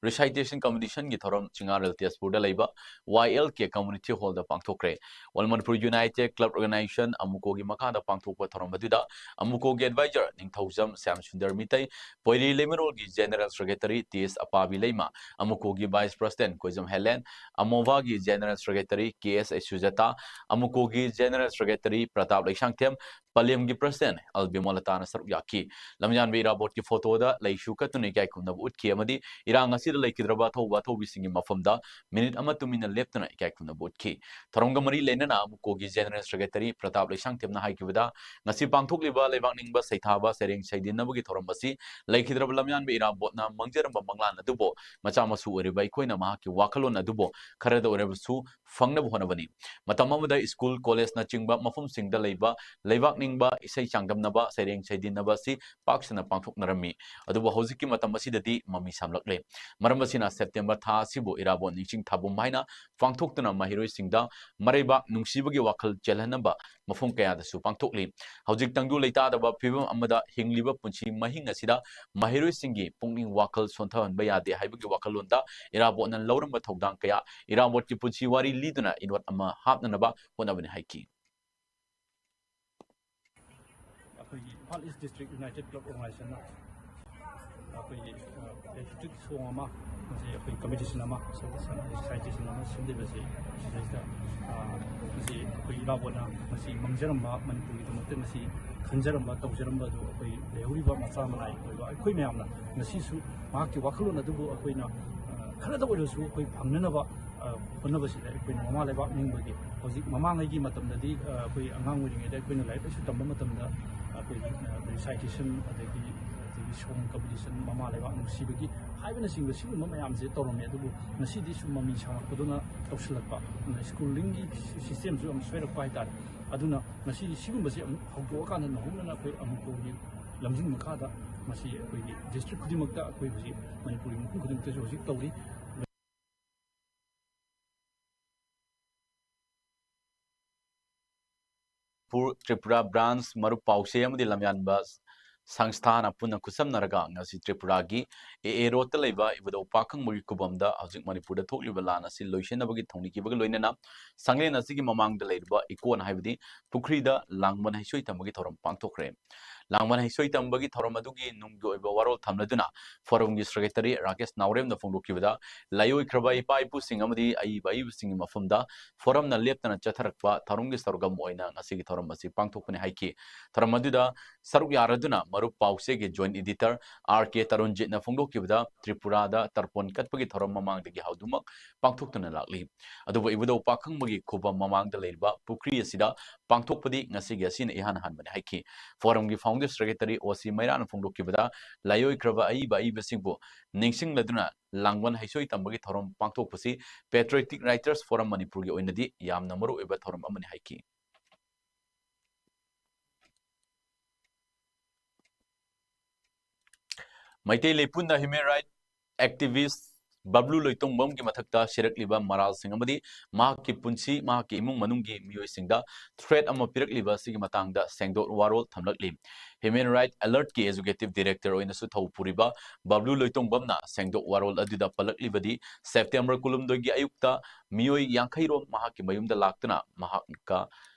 recitation ꯀꯝꯄꯤꯇꯤꯁꯟꯒꯤ ꯊꯧꯔꯝ ꯆꯤꯡꯉꯥꯔꯦꯜ ꯇꯦꯖꯄꯨꯔꯗ ꯂꯩꯕ YLK community hall ꯗ ꯄꯥꯡꯊꯣꯛꯈ꯭ꯔꯦ꯫ All Manipur United Club Organization, ꯑꯃꯨꯀꯣꯒꯤ ꯃꯈꯥꯗ ꯄꯥꯡꯊꯣꯛꯄ ꯊꯧꯔꯝ ꯑꯗꯨꯗ ꯑꯃꯨꯀꯣꯒꯤ ꯑꯦꯗꯚꯥꯏꯖꯔ ꯅꯤꯡꯊꯧꯖꯝ ꯁ꯭ꯌꯥꯝ ꯁꯨꯟꯗꯔ ꯃꯤꯇꯩ, ꯄꯣꯏꯔꯤ ꯂꯩꯃꯔꯣꯜꯒꯤ ꯖꯦꯅꯔꯦꯜ ꯁꯦꯀ꯭ꯔꯦꯇꯔꯤ ꯇꯤ ꯑꯦꯁ ꯑꯄꯥꯕꯤ ꯂꯩꯃ, ꯑꯃꯨꯀꯣꯒꯤ ꯚꯥꯏꯁ ꯄ꯭ꯔꯁꯤꯗꯦꯟꯠ ꯀꯣꯏꯖꯝ ꯍꯦꯂꯦꯟ, ꯑꯃꯣꯚꯥꯒꯤ general secretary K S S Sujata, ꯑꯃꯨꯀꯣꯒꯤ ꯖꯦꯅꯔꯦꯜ ꯁꯦꯀ꯭ꯔꯦꯇꯔꯤ ꯄ꯭ꯔꯇꯥꯞ ꯂꯩꯁꯥꯡꯊꯦꯝ, ꯄꯂꯦꯝꯒꯤ ꯄ꯭ꯔꯁꯤꯗꯦꯟꯠ ꯑꯦꯜ ꯕꯤꯃꯣꯂꯇꯥꯅ ꯁꯔꯨꯛ ꯌꯥꯈꯤ꯫ ꯂꯝꯌꯥꯟꯕ ꯏꯔꯥꯕꯣꯠꯀꯤ ꯐꯣꯇꯣꯗ ꯂꯩꯁꯨ ꯀꯠꯇꯨꯅ ꯏꯀꯥꯏ ꯈꯨꯝꯅꯕ ꯎꯠꯈꯤ ꯑꯃꯗꯤ ꯏꯔꯥꯡ ꯑꯁꯤꯗ ꯂꯩꯈꯤꯗ꯭ꯔꯕ ꯑꯊꯧꯕ ꯑꯊꯧꯕꯤꯁꯤꯡꯒꯤ ꯃꯐꯝꯗ ꯃꯤꯅꯤꯠ ꯑꯃ ꯇꯨꯃꯤꯟꯅ ꯂꯦꯞꯇꯨꯅ ꯏꯀꯥꯏ ꯈꯨꯝꯅꯕ ꯎꯠꯈꯤ꯫ ꯊꯧꯔꯝꯒ ꯃꯔꯤ ꯂꯩꯅꯅ ꯑꯃꯨꯀꯣꯒꯤ ꯖꯦꯅꯔꯦꯜ ꯁꯦꯀ꯭ꯔꯦꯇꯔꯤ ꯄ꯭ꯔꯇꯥꯞ ꯂꯩꯁꯥꯡꯊꯦꯝꯅ ꯍꯥꯏꯈꯤꯕꯗ, ꯉꯁꯤ ꯄꯥꯡꯊꯣꯛꯂꯤꯕ ꯂꯩꯕꯥꯛ ꯅꯤꯡꯕ ꯁꯩꯊꯥꯕ ꯁꯩꯔꯦꯡ ꯁꯩꯗꯤꯟꯅꯕꯒꯤ ꯊꯧꯔꯝ ꯑꯁꯤ ꯂꯩꯈꯤꯗ꯭ꯔꯕ ꯂꯝꯌꯥꯟꯕ ꯏꯔꯥꯕꯣꯠꯅ ꯃꯪꯖꯔꯝꯕ ꯃꯪꯂꯥꯟ ꯑꯗꯨꯕꯨ ꯃꯆꯥ ꯃꯁꯨ ꯑꯣꯏꯔꯤꯕ ꯑꯩꯈꯣꯏꯅ ꯃꯍꯥꯛꯀꯤ ꯋꯥꯈꯜꯂꯣꯟ ꯑꯗꯨꯕꯨ ꯈꯔꯗ ꯑꯣꯏꯔꯕꯁꯨ ꯐꯪꯅꯕ ꯍꯣꯠꯅꯕꯅꯤ꯫ ꯃꯇꯝ ꯑꯃꯗ ꯁ꯭ꯀꯨꯜ, ꯀꯣꯂꯦꯖꯅꯆꯤꯡꯕ ꯃꯐꯝꯁꯤꯡꯗ ꯂꯩꯕ ꯂꯩꯕꯥꯛ ꯅꯤꯡꯕ ꯏꯁꯩ ꯆꯥꯡꯗꯝꯅꯕ, ꯁꯩꯔꯦꯡ ꯁꯩꯗꯤꯟꯅꯕ ꯑꯁꯤ ꯄꯥꯛ ꯁꯟꯅ ꯄꯥꯡꯊꯣꯛꯅꯔꯝꯃꯤ꯫ ꯑꯗꯨꯕꯨ ꯍꯧꯖꯤꯛꯀꯤ ꯃꯇꯝ ꯑꯁꯤꯗꯗꯤ ꯃꯃꯤ ꯁꯥꯝꯂꯛꯂꯦ꯫ ꯃꯔꯝ ꯑꯁꯤꯅ ꯁꯦꯞꯇꯦꯝꯕꯔ ꯊꯥ ꯑꯁꯤꯕꯨ ꯏꯔꯥꯕꯣꯠ ꯅꯤꯡꯁꯤꯡ ꯊꯥꯕꯨꯝ ꯍꯥꯏꯅ ꯄꯥꯡꯊꯣꯛꯇꯨꯅ ꯃꯍꯩꯔꯣꯏꯁꯤꯡꯗ ꯃꯔꯩꯕꯥꯛ ꯅꯨꯡꯁꯤꯕꯒꯤ ꯋꯥꯈꯜ ꯆꯦꯜꯍꯟꯅꯕ ꯃꯐꯝ ꯀꯌꯥꯗꯁꯨ ꯄꯥꯡꯊꯣꯛꯂꯤ꯫ ꯍꯧꯖꯤꯛ ꯇꯪꯗꯨ ꯂꯩꯇꯥꯗꯕ ꯐꯤꯕꯝ ꯑꯃꯗ ꯍꯤꯡꯂꯤꯕ ꯄꯨꯟꯁꯤ ꯃꯍꯤꯡ ꯑꯁꯤꯗ ꯃꯍꯩꯔꯣꯏꯁꯤꯡꯒꯤ ꯄꯨꯛꯅꯤꯡ ꯋꯥꯈꯜ ꯁꯣꯟꯊꯍꯟꯕ ꯌꯥꯗꯦ ꯍꯥꯏꯕꯒꯤ ꯋꯥꯈꯜꯂꯣꯟꯗ ꯏꯔꯥꯕꯣꯠꯅ ꯂꯧꯔꯝꯕ ꯊꯧꯗꯥꯡ ꯀꯌꯥ ꯏꯔꯥꯕꯣꯠꯀꯤ ꯄꯨꯟꯁꯤ ꯋꯥꯔꯤ ꯂꯤꯗꯨꯅ ꯏꯅꯣꯠ ꯑꯃ ꯍꯥꯞꯅꯅꯕ ꯍꯣꯠꯅꯕꯅꯤ ꯍꯥꯏꯈꯤ꯫ ꯑꯩꯈꯣꯏꯒꯤ Imphal east district united club ꯑꯣꯔꯒꯅꯥꯏꯖꯦꯁꯟꯅ ꯑꯩꯈꯣꯏꯒꯤ ꯄꯦꯇ꯭ꯔꯤꯌꯣꯇꯤꯛ ꯁꯣꯡ ꯑꯃ, ꯃꯁꯤ ꯑꯩꯈꯣꯏ ꯀꯝꯄꯤꯇꯤꯁꯟ ꯑꯃ, ꯁꯥꯏꯇꯦꯁꯟ ꯑꯃ ꯁꯤꯟꯂꯤꯕꯁꯤ, ꯁꯤꯗꯩꯁꯤꯗ ꯃꯁꯤ ꯑꯩꯈꯣꯏ ꯏꯔꯥꯕꯣꯠꯅ ꯃꯁꯤ ꯃꯪꯖꯔꯝꯕ, ꯃꯅꯤꯄꯨꯔꯒꯤꯗꯃꯛꯇ ꯃꯁꯤ ꯈꯟꯖꯔꯝꯕ, ꯇꯧꯖꯔꯝꯕ ꯑꯗꯨ ꯑꯩꯈꯣꯏ ꯂꯩꯍꯧꯔꯤꯕ ꯃꯆꯥ ꯃꯅꯥꯏ ꯑꯣꯏꯕ ꯑꯩꯈꯣꯏ ꯃꯌꯥꯝꯅ ꯉꯁꯤꯁꯨ ꯃꯍꯥꯛꯀꯤ ꯋꯥꯈꯜꯂꯣꯟ ꯑꯗꯨꯕꯨ ꯑꯩꯈꯣꯏꯅ ꯈꯔꯗ ꯑꯣꯏꯔꯁꯨ ꯑꯩꯈꯣꯏ ꯐꯪꯅꯅꯕ ꯑ, ꯍꯣꯠꯅꯕꯁꯤꯗ ꯑꯩꯈꯣꯏꯅ ꯃꯃꯥ ꯂꯩꯕꯥꯛ ꯅꯤꯡꯕꯒꯤ, ꯍꯧꯖꯤꯛ ꯃꯃꯥꯡꯉꯩꯒꯤ ꯃꯇꯝꯗꯗꯤ, ꯑ, ꯑꯩꯈꯣꯏ ꯑꯉꯥꯡ ꯑꯣꯏꯔꯤꯉꯩꯗ ꯑꯩꯈꯣꯏꯅ ꯂꯥꯏꯔꯤꯛ ꯂꯥꯏꯁꯨ ꯇꯝꯕ ꯃꯇꯝꯗ ꯑꯩꯈꯣꯏꯒꯤ, ꯑ, recitation, ꯑꯗꯒꯤ, ꯑꯗꯒꯤ song competition, ꯃꯃꯥ ꯂꯩꯕꯥꯛ ꯅꯨꯡꯁꯤꯕꯒꯤ ꯍꯥꯏꯕꯅꯆꯤꯡꯕ ꯁꯤꯒꯨꯝꯕ ꯃꯌꯥꯝꯁꯦ ꯇꯧꯔꯝꯃꯦ꯫ ꯑꯗꯨꯕꯨ ꯉꯁꯤꯗꯤ ꯁꯨꯝ ꯃꯃꯤ ꯁꯥꯡꯂꯛꯄꯗꯨꯅ ꯇꯧꯁꯤꯜꯂꯛꯄ, ꯑꯗꯨꯅ schooling-ꯒꯤ system-ꯁꯨ ꯌꯥꯝ ꯁꯣꯏꯔꯛꯄ ꯍꯥꯏꯇꯥꯔꯦ꯫ ꯑꯗꯨꯅ ꯉꯁꯤ ꯁꯤꯒꯨꯝꯕꯁꯦ ꯑꯃꯨꯛ ꯍꯧꯗꯣꯛꯑꯀꯥꯟꯗ ꯅꯧꯍꯧꯅꯅ ꯑꯩꯈꯣꯏ ꯑꯃꯨꯛꯇꯧꯒꯤ ꯂꯝꯖꯤꯡ ꯃꯈꯥꯗ ꯃꯁꯤ ꯑꯩꯈꯣꯏꯒꯤ district ꯈꯨꯗꯤꯡꯃꯛꯇ ꯑꯩꯈꯣꯏ ꯍꯧꯖꯤꯛ ꯃꯅꯤꯄꯨꯔꯒꯤ ꯃꯐꯝ ꯈꯨꯗꯤꯡꯃꯛꯇꯁꯨ ꯍꯧꯖꯤꯛ ꯇꯧꯔꯤ꯫ ꯃꯅꯤꯄꯨꯔ ꯇ꯭ꯔꯤꯄꯨꯔꯥ branch ꯃꯔꯨꯞ ꯄꯥꯎꯆꯦ ꯑꯃꯗꯤ ꯂꯝꯌꯥꯟꯕ ꯁꯪꯁꯊꯥꯅ ꯄꯨꯟꯅ ꯈꯨꯠꯁꯝꯅꯔꯒ ꯉꯁꯤ ꯇ꯭ꯔꯤꯄꯨꯔꯥꯒꯤ A A road-ꯇ ꯂꯩꯕ ꯏꯕꯨꯙꯧ ꯄꯥꯈꯪꯕꯒꯤ ꯈꯨꯕꯝꯗ ꯍꯧꯖꯤꯛ ꯃꯅꯤꯄꯨꯔꯗ ꯊꯣꯛꯂꯤꯕ ꯂꯥꯟ ꯑꯁꯤ ꯂꯣꯏꯁꯤꯟꯅꯕꯒꯤ ꯊꯧꯅꯤꯈꯤꯕꯒ ꯂꯣꯏꯅꯅ ꯁꯪꯂꯦꯟ ꯑꯁꯤꯒꯤ ꯃꯃꯥꯡꯗ ꯂꯩꯔꯤꯕ ꯏꯀꯣꯟ ꯍꯥꯏꯕꯗꯤ ꯄꯨꯈ꯭ꯔꯤꯗ ꯂꯥꯡꯕꯟ ꯍꯩꯁꯣꯏ ꯇꯝꯕꯒꯤ ꯊꯧꯔꯝ ꯄꯥꯡꯊꯣꯛꯈ꯭ꯔꯦ꯫ ꯂꯥꯡꯕꯟ ꯍꯩꯁꯣꯏ ꯇꯝꯕꯒꯤ ꯊꯧꯔꯝ ꯑꯗꯨꯒꯤ ꯅꯨꯡꯒꯤ ꯑꯣꯏꯕ ꯋꯥꯔꯣꯜ ꯊꯝꯂꯗꯨꯅ forum-ꯒꯤ secretary ꯔꯥꯀꯦꯁ ꯅꯥꯎꯔꯦꯝꯅ ꯐꯣꯡꯗꯣꯛꯈꯤꯕꯗ, ꯂꯥꯏꯑꯣꯏꯈ꯭ꯔꯕ ꯏꯄꯥ ꯏꯄꯨꯁꯤꯡ ꯑꯃꯗꯤ ꯑꯏꯕ ꯑꯏꯕꯁꯤꯡꯒꯤ ꯃꯐꯝꯗ forum-ꯅ ꯂꯦꯞꯇꯅ ꯆꯠꯊꯔꯛꯄ ꯊꯧꯔꯝꯒꯤ ꯁꯔꯨꯛ ꯑꯃ ꯑꯣꯏꯅ ꯉꯁꯤꯒꯤ ꯊꯧꯔꯝ ꯑꯁꯤ ꯄꯥꯡꯊꯣꯛꯄꯅꯤ ꯍꯥꯏꯈꯤ꯫ ꯊꯧꯔꯝ ꯑꯗꯨꯗ ꯁꯔꯨꯛ ꯌꯥꯔꯗꯨꯅ ꯃꯔꯨꯞ ꯄꯥꯎꯆꯦꯒꯤ joint editor R K ꯇꯔꯨꯟꯖꯤꯠꯅ ꯐꯣꯡꯗꯣꯛꯈꯤꯕꯗ, ꯇ꯭ꯔꯤꯄꯨꯔꯥꯗ ꯇꯔꯄꯣꯟ ꯀꯠꯄꯒꯤ ꯊꯧꯔꯝ ꯃꯃꯥꯡꯗꯒꯤ ꯍꯧꯗꯨꯃꯛ ꯄꯥꯡꯊꯣꯛꯇꯨꯅ ꯂꯥꯛꯂꯤ꯫ ꯑꯗꯨꯕꯨ ꯏꯕꯨꯙꯧ ꯄꯥꯈꯪꯕꯒꯤ ꯈꯨꯕꯝ ꯃꯃꯥꯡꯗ ꯂꯩꯔꯤꯕ ꯄꯨꯈ꯭ꯔꯤ ꯑꯁꯤꯗ ꯄꯥꯡꯊꯣꯛꯄꯗꯤ ꯉꯁꯤꯒꯤ ꯑꯁꯤꯅ ꯏꯍꯥꯟ ꯍꯥꯟꯕꯅꯤ ꯍꯥꯏꯈꯤ꯫ Forum-ꯒꯤ founder secretary O C ꯃꯩꯔꯥꯅ ꯐꯣꯡꯗꯣꯛꯈꯤꯕꯗ, ꯂꯥꯏꯑꯣꯏꯈ꯭ꯔꯕ ꯑꯏꯕ ꯑꯏꯕꯁꯤꯡꯕꯨ ꯅꯤꯡꯁꯤꯡꯂꯗꯨꯅ ꯂꯥꯡꯕꯟ ꯍꯩꯁꯣꯏ ꯇꯝꯕꯒꯤ ꯊꯧꯔꯝ ꯄꯥꯡꯊꯣꯛꯄꯁꯤ Patriotic Writers Forum ꯃꯅꯤꯄꯨꯔꯒꯤ ꯑꯣꯏꯅꯗꯤ ꯌꯥꯝꯅ ꯃꯔꯨꯑꯣꯏꯕ ꯊꯧꯔꯝ ꯑꯃꯅꯤ ꯍꯥꯏꯈꯤ꯫ ꯃꯩꯇꯩ ꯂꯩꯄꯨꯟꯅ human right activist ꯕꯕ꯭ꯂꯨ ꯂꯣꯏꯇꯣꯡꯕꯝꯒꯤ ꯃꯊꯛꯇ ꯁꯤꯔꯛꯂꯤꯕ ꯃꯔꯥꯜꯁꯤꯡ ꯑꯃꯗꯤ ꯃꯍꯥꯛꯀꯤ ꯄꯨꯟꯁꯤ, ꯃꯍꯥꯛꯀꯤ ꯏꯃꯨꯡ ꯃꯅꯨꯡꯒꯤ ꯃꯤꯑꯣꯏꯁꯤꯡꯗ threat ꯑꯃ ꯄꯤꯔꯛꯂꯤꯕ ꯑꯁꯤꯒꯤ ꯃꯇꯥꯡꯗ ꯁꯦꯡꯗꯣꯛ ꯋꯥꯔꯣꯜ ꯊꯝꯂꯛꯂꯤ꯫ Human Right Alert-ꯀꯤ executive director ꯑꯣꯏꯅꯁꯨ ꯊꯧ ꯄꯨꯔꯤꯕ ꯕꯕ꯭ꯂꯨ ꯂꯣꯏꯇꯣꯡꯕꯝꯅ ꯁꯦꯡꯗꯣꯛ ꯋꯥꯔꯣꯜ ꯑꯗꯨꯗ ꯄꯜꯂꯛꯂꯤꯕꯗꯤ, September ꯀꯨꯟꯍꯨꯝꯗꯣꯏꯒꯤ ꯑꯌꯨꯛꯇ ꯃꯤꯑꯣꯏ ꯌꯥꯡꯈꯩ ꯔꯣꯝ ꯃꯍꯥꯛꯀꯤ ꯃꯌꯨꯝꯗ ꯂꯥꯛꯇꯨꯅ ꯃꯍꯥꯛꯀ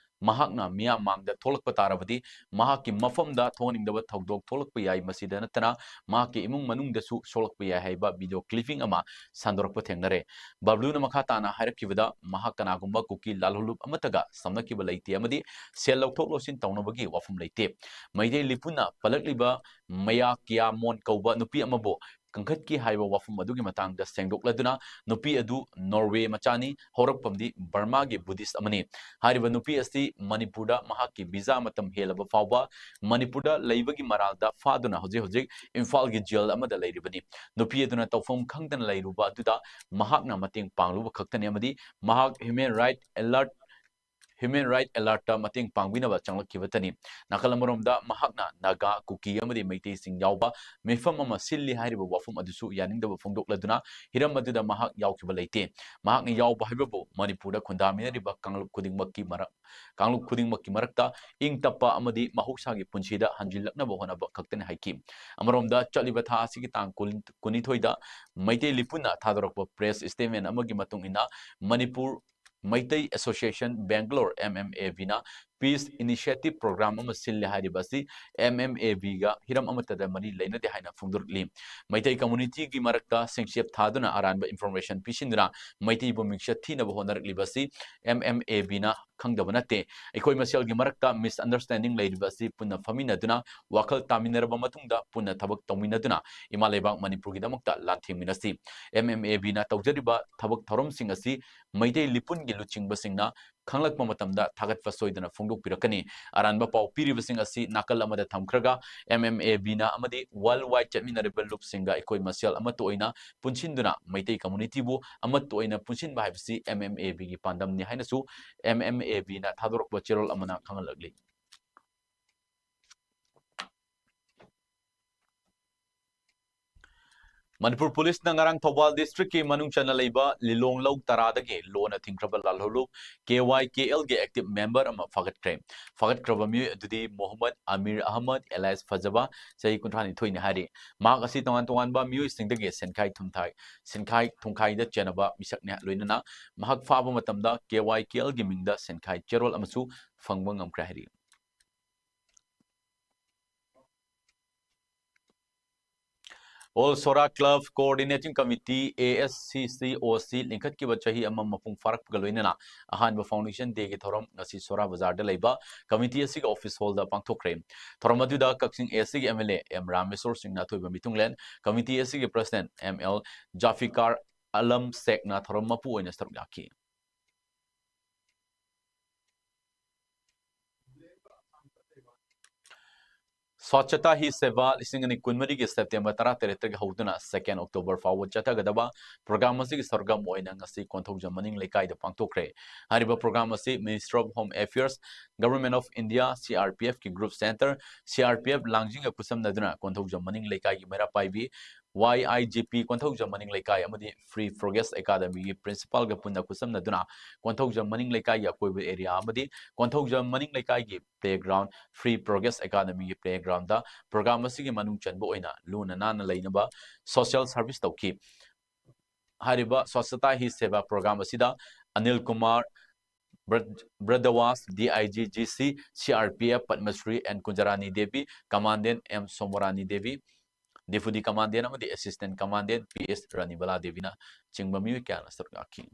ꯃꯍꯥꯛꯅ ꯃꯤꯌꯥꯝ ꯃꯥꯡꯗ ꯊꯣꯛꯂꯛꯄ ꯇꯥꯔꯕꯗꯤ ꯃꯍꯥꯛꯀꯤ ꯃꯐꯝꯗ ꯊꯣꯛꯍꯟꯅꯤꯡꯗꯕ ꯊꯧꯗꯣꯛ ꯊꯣꯛꯂꯛꯄ ꯌꯥꯏ꯫ ꯃꯁꯤꯗ ꯅꯠꯇꯅ ꯃꯍꯥꯛꯀꯤ ꯏꯃꯨꯡ ꯃꯅꯨꯡꯗꯁꯨ ꯁꯣꯛꯂꯛꯄ ꯌꯥꯏ ꯍꯥꯏꯕ video clipping ꯑꯃ ꯁꯟꯗꯣꯔꯛꯄ ꯊꯦꯡꯅꯔꯦ꯫ ꯕꯕ꯭ꯂꯨꯅ ꯃꯈꯥ ꯇꯥꯅ ꯍꯥꯏꯔꯛꯈꯤꯕꯗ, ꯃꯍꯥꯛ ꯀꯅꯥꯒꯨꯝꯕ ꯀꯨꯀꯤ ꯂꯥꯜꯍꯧꯂꯨꯞ ꯑꯃꯠꯇꯒ ꯁꯝꯅꯈꯤꯕ ꯂꯩꯇꯦ ꯑꯃꯗꯤ ꯁꯦꯜ ꯂꯧꯊꯣꯛ ꯂꯧꯁꯤꯟ ꯇꯧꯅꯕꯒꯤ ꯋꯥꯐꯝ ꯂꯩꯇꯦ꯫ ꯃꯩꯇꯩ ꯂꯤꯄꯨꯅ ꯄꯜꯂꯛꯂꯤꯕ ꯃꯌꯥ ꯀꯤꯌꯥꯃꯣꯟ ꯀꯧꯕ ꯅꯨꯄꯤ ꯑꯃꯕꯨ ꯀꯟꯈꯠꯈꯤ ꯍꯥꯏꯕ ꯋꯥꯐꯝ ꯑꯗꯨꯒꯤ ꯃꯇꯥꯡꯗ ꯁꯦꯡꯗꯣꯛꯂꯗꯨꯅ, ꯅꯨꯄꯤ ꯑꯗꯨ ꯅꯣꯔꯋꯦ ꯃꯆꯥꯅꯤ, ꯍꯧꯔꯛꯐꯝꯗꯤ ꯕꯔꯃꯥꯒꯤ ꯕꯨꯙꯤꯁ ꯑꯃꯅꯤ꯫ ꯍꯥꯏꯔꯤꯕ ꯅꯨꯄꯤ ꯑꯁꯤ ꯃꯅꯤꯄꯨꯔꯗ ꯃꯍꯥꯛꯀꯤ ꯚꯤꯖꯥ ꯃꯇꯝ ꯍꯦꯜꯂꯕ ꯐꯥꯎꯕ ꯃꯅꯤꯄꯨꯔꯗ ꯂꯩꯕꯒꯤ ꯃꯔꯥꯜꯗ ꯐꯥꯗꯨꯅ ꯍꯧꯖꯤꯛ ꯍꯧꯖꯤꯛ ꯏꯝꯐꯥꯜꯒꯤ ꯖꯦꯜ ꯑꯃꯗ ꯂꯩꯔꯤꯕꯅꯤ꯫ ꯅꯨꯄꯤ ꯑꯗꯨꯅ ꯇꯧꯐꯝ ꯈꯪꯗꯅ ꯂꯩꯔꯨꯕ ꯑꯗꯨꯗ ꯃꯍꯥꯛꯅ ꯃꯇꯦꯡ ꯄꯥꯡꯂꯨꯕ ꯈꯛꯇꯅꯤ ꯑꯃꯗꯤ ꯃꯍꯥꯛ Human Right Alert Human Right Alert ꯇ ꯃꯇꯦꯡ ꯄꯥꯡꯕꯤꯅꯕ ꯆꯪꯂꯛꯈꯤꯕꯇꯅꯤ꯫ ꯅꯥꯀꯜ ꯑꯃꯔꯣꯝꯗ ꯃꯍꯥꯛꯅ ꯅꯥꯒꯥ, ꯀꯨꯀꯤ ꯑꯃꯗꯤ ꯃꯩꯇꯩꯁꯤꯡ ꯌꯥꯎꯕ ꯃꯤꯐꯝ ꯑꯃ ꯁꯤꯜꯂꯤ ꯍꯥꯏꯔꯤꯕ ꯋꯥꯐꯝ ꯑꯗꯨꯁꯨ ꯌꯥꯅꯤꯡꯗꯕ ꯐꯣꯡꯗꯣꯛꯂꯗꯨꯅ ꯍꯤꯔꯝ ꯑꯗꯨꯗ ꯃꯍꯥꯛ ꯌꯥꯎꯈꯤꯕ ꯂꯩꯇꯦ꯫ ꯃꯍꯥꯛꯅ ꯌꯥꯎꯕ ꯍꯥꯏꯕꯕꯨ ꯃꯅꯤꯄꯨꯔꯗ ꯈꯨꯟꯗꯥꯃꯤꯟꯅꯔꯤꯕ ꯀꯥꯡꯂꯨꯞ ꯈꯨꯗꯤꯡꯃꯛꯀꯤ ꯃꯔꯛ-, ꯀꯥꯡꯂꯨꯞ ꯈꯨꯗꯤꯡꯃꯛꯀꯤ ꯃꯔꯛꯇ ꯏꯪ ꯇꯞꯄ ꯑꯃꯗꯤ ꯃꯍꯧꯁꯥꯒꯤ ꯄꯨꯟꯁꯤꯗ ꯍꯟꯖꯤꯜꯂꯛꯅꯕ ꯍꯣꯠꯅꯕ ꯈꯛꯇꯅꯤ ꯍꯥꯏꯈꯤ꯫ ꯑꯃꯔꯣꯝꯗ ꯆꯠꯂꯤꯕ ꯊꯥ ꯑꯁꯤꯒꯤ ꯇꯥꯡ ꯀꯨꯟ, ꯀꯨꯟꯅꯤꯊꯣꯏꯗ ꯃꯩꯇꯩ ꯂꯤꯄꯨꯟꯅ ꯊꯥꯗꯣꯔꯛꯄ press statement ꯑꯃꯒꯤ ꯃꯇꯨꯡ ꯏꯟꯅ Manipur Meitei Association Bangalore, M M A B ꯅ Peace Initiative Program ꯑꯃ ꯁꯤꯜꯂꯦ ꯍꯥꯏꯔꯤꯕ ꯑꯁꯤ M M A B ꯒ ꯍꯤꯔꯝ ꯑꯃꯠꯇꯗ ꯃꯔꯤ ꯂꯩꯅꯗꯦ ꯍꯥꯏꯅ ꯐꯣꯡꯗꯣꯔꯛꯂꯤ꯫ ꯃꯩꯇꯩ community ꯒꯤ ꯃꯔꯛꯇ ꯁꯦꯡꯆꯦꯞ ꯊꯥꯗꯨꯅ ꯑꯔꯥꯟꯕ information ꯄꯤꯁꯤꯟꯗꯨꯅ ꯃꯩꯇꯩꯕꯨ ꯃꯤꯡꯆꯠ ꯊꯤꯅꯕ ꯍꯣꯠꯅꯔꯛꯂꯤꯕ ꯑꯁꯤ M M A B ꯅ ꯈꯪꯗꯕ ꯅꯠꯇꯦ꯫ ꯑꯩꯈꯣꯏ ꯃꯁꯦꯜꯒꯤ ꯃꯔꯛꯇ misunderstanding ꯂꯩꯔꯤꯕ ꯑꯁꯤ ꯄꯨꯟꯅ ꯐꯝꯃꯤꯟꯅꯗꯨꯅ ꯋꯥꯈꯜ ꯇꯥꯃꯤꯟꯅꯔꯕ ꯃꯇꯨꯡꯗ ꯄꯨꯟꯅ ꯊꯕꯛ ꯇꯧꯃꯤꯟꯅꯗꯨꯅ ꯏꯃꯥ ꯂꯩꯕꯥꯛ ꯃꯅꯤꯄꯨꯔꯒꯤꯗꯃꯛꯇ ꯂꯥꯟꯊꯦꯡꯃꯤꯟꯅꯁꯤ꯫ M M A B ꯅ ꯇꯧꯖꯔꯤꯕ ꯊꯕꯛ ꯊꯧꯔꯝꯁꯤꯡ ꯑꯁꯤ ꯃꯩꯇꯩ ꯂꯤꯄꯨꯟꯒꯤ ꯂꯨꯆꯤꯡꯕꯁꯤꯡꯅ ꯈꯪꯂꯛꯄ ꯃꯇꯝꯗ ꯊꯥꯒꯠꯄ ꯁꯣꯏꯗꯅ ꯐꯣꯡꯗꯣꯛꯄꯤꯔꯛꯀꯅꯤ꯫ ꯑꯔꯥꯟꯕ ꯄꯥꯎ ꯄꯤꯔꯤꯕꯁꯤꯡ ꯑꯁꯤ ꯅꯥꯀꯜ ꯑꯃꯗ ꯊꯝꯈ꯭ꯔꯒ M M A B ꯅ ꯑꯃꯗꯤ world wide ꯆꯠꯃꯤꯟꯅꯔꯤꯕ ꯂꯨꯞꯁꯤꯡꯒ ꯑꯩꯈꯣꯏ ꯃꯁꯦꯜ ꯑꯃꯠꯇ ꯑꯣꯏꯅ ꯄꯨꯟꯁꯤꯟꯗꯨꯅ ꯃꯩꯇꯩ community ꯕꯨ ꯑꯃꯠꯇ ꯑꯣꯏꯅ ꯄꯨꯟꯁꯤꯟꯕ ꯍꯥꯏꯕꯁꯤ M M A B ꯒꯤ ꯄꯥꯟꯗꯝꯅꯤ ꯍꯥꯏꯅꯁꯨ M M A B ꯅ ꯊꯥꯗꯣꯔꯛꯄ ꯆꯦꯔꯣꯜ ꯑꯃꯅ ꯈꯪꯍꯜꯂꯛꯂꯤ꯫ ꯃꯅꯤꯄꯨꯔ ꯄꯨꯂꯤꯁꯅ ꯉꯔꯥꯡ ꯊꯧꯕꯥꯜ district ꯀꯤ ꯃꯅꯨꯡ ꯆꯟꯅ ꯂꯩꯕ ꯂꯤꯂꯣꯡ ꯂꯧ ꯇꯔꯥꯗꯒꯤ ꯂꯣꯟꯅ ꯊꯤꯡꯈ꯭ꯔꯕ ꯂꯥꯜꯍꯧꯂꯨꯞ K Y K L ꯒꯤ active member ꯑꯃ ꯐꯥꯒꯠꯈ꯭ꯔꯦ꯫ ꯐꯥꯒꯠꯈ꯭ꯔꯕ ꯃꯤꯑꯣꯏ ꯑꯗꯨꯗꯤ ꯃꯣꯍꯝꯃꯗ ꯑꯃꯤꯔ ꯑꯍꯃꯗ alias ꯐꯖꯕ, ꯆꯍꯤ ꯀꯨꯟꯊ꯭ꯔꯥ ꯅꯤꯊꯣꯏꯅꯤ ꯍꯥꯏꯔꯤ꯫ ꯃꯍꯥꯛ ꯑꯁꯤ ꯇꯣꯉꯥꯟ ꯇꯣꯉꯥꯟꯕ ꯃꯤꯑꯣꯏꯁꯤꯡꯗꯒꯤ ꯁꯦꯟꯈꯥꯏ ꯊꯨꯝꯈꯥꯏ, ꯁꯦꯟꯈꯥꯏ ꯊꯨꯝꯈꯥꯏꯗ ꯆꯦꯟꯅꯕ ꯃꯤꯁꯛꯅꯤ꯫ ꯂꯣꯏꯅꯅ ꯃꯍꯥꯛ ꯐꯥꯕ ꯃꯇꯝꯗ K Y K L ꯒꯤ ꯃꯤꯡꯗ ꯁꯦꯟꯈꯥꯏ ꯆꯦꯔꯣꯜ ꯑꯃꯁꯨ ꯐꯪꯕ ꯉꯝꯈ꯭ꯔꯦ ꯍꯥꯏꯔꯤ꯫ All Sohra Club Coordinating Committee, A S C C O C, ꯂꯤꯡꯈꯠꯈꯤꯕ ꯆꯍꯤ ꯑꯃ ꯃꯄꯨꯡ ꯐꯥꯔꯛꯄꯒ ꯂꯣꯏꯅꯅ ꯑꯍꯥꯟꯕ Foundation Day ꯒꯤ ꯊꯧꯔꯝ ꯉꯁꯤ ꯁꯣꯍꯔꯥ ꯕꯖꯥꯔꯗ ꯂꯩꯕ committee ꯑꯁꯤꯒꯤ office hall ꯗ ꯄꯥꯡꯊꯣꯛꯈ꯭ꯔꯦ꯫ ꯊꯧꯔꯝ ꯑꯗꯨꯗ ꯀꯛꯆꯤꯡ A S C ꯒꯤ M L A M Rameshwor ꯁꯤꯡꯅ ꯑꯊꯣꯏꯕ ꯃꯤꯊꯨꯡꯂꯦꯟ, committee ꯑꯁꯤꯒꯤ president M L ꯖꯥꯐꯤꯀꯥꯔ ꯑꯂꯝ ꯁꯦꯛꯅ ꯊꯧꯔꯝ ꯃꯄꯨ ꯑꯣꯏꯅ ꯁꯔꯨꯛ ꯌꯥꯈꯤ꯫ Swachhata Hi Seva ꯂꯤꯁꯤꯡ ꯑꯅꯤ ꯀꯨꯟꯃꯔꯤꯒꯤ September ꯇꯔꯥꯇꯔꯦꯠꯇꯒꯤ ꯍꯧꯗꯨꯅ second October ꯐꯥꯎꯕ ꯆꯠꯊꯒꯗꯕ program ꯑꯁꯤꯒꯤ ꯁꯔꯨꯛ ꯑꯃ ꯑꯣꯏꯅ ꯉꯁꯤ ꯀꯣꯟꯊꯧꯖꯝ ꯃꯅꯤꯡ ꯂꯩꯀꯥꯏꯗ ꯄꯥꯡꯊꯣꯛꯈ꯭ꯔꯦ꯫ ꯍꯥꯏꯔꯤꯕ program ꯑꯁꯤ Ministry of Home Affairs, Government of India, C R P F ꯀꯤ group center, C R P F ꯂꯥꯡꯖꯤꯡꯒ ꯈꯨꯠꯁꯝꯅꯗꯨꯅ Konthoujam ꯃꯅꯤꯡ ꯂꯩꯀꯥꯏꯒꯤ ꯃꯩꯔꯥ ꯄꯥꯏꯕꯤ Y I G P Konthoujam ꯃꯅꯤꯡ ꯂꯩꯀꯥꯏ ꯑꯃꯗꯤ Free Progress Academy ꯒꯤ principal ꯒ ꯄꯨꯟꯅ ꯈꯨꯠꯁꯝꯅꯗꯨꯅ ꯀꯣꯟꯊꯧꯖꯝ ꯃꯅꯤꯡ ꯂꯩꯀꯥꯏꯒꯤ ꯑꯀꯣꯏꯕ area ꯑꯃꯗꯤ ꯀꯣꯟꯊꯧꯖꯝ ꯃꯅꯤꯡ ꯂꯩꯀꯥꯏꯒꯤ playground, Free Progress Academy ꯒꯤ playground ꯗ program ꯑꯁꯤꯒꯤ ꯃꯅꯨꯡ ꯆꯟꯕ ꯑꯣꯏꯅ ꯂꯨꯅ ꯅꯥꯟꯅ ꯂꯩꯅꯕ social service ꯇꯧꯈꯤ꯫ ꯍꯥꯏꯔꯤꯕ Swachhata Hi Seva program ꯑꯁꯤꯗ Anil Kumar ꯕ꯭ꯔ-, ꯕ꯭ꯔꯗꯋꯥꯁ, D I G G C, C R P F Padmashri N Kunjarani Devi, Commandant M ꯁꯣꯃꯣꯔꯥꯅꯤ Devi, Deputy Commandant ꯑꯃꯗꯤ Assistant Commandant P S ꯔꯥꯅꯤꯕꯂꯥ ꯗꯦꯕꯤꯅ ꯆꯤꯡꯕ ꯃꯤꯑꯣꯏ ꯀꯌꯥꯅ ꯁꯔꯨꯛ ꯌꯥꯈꯤ꯫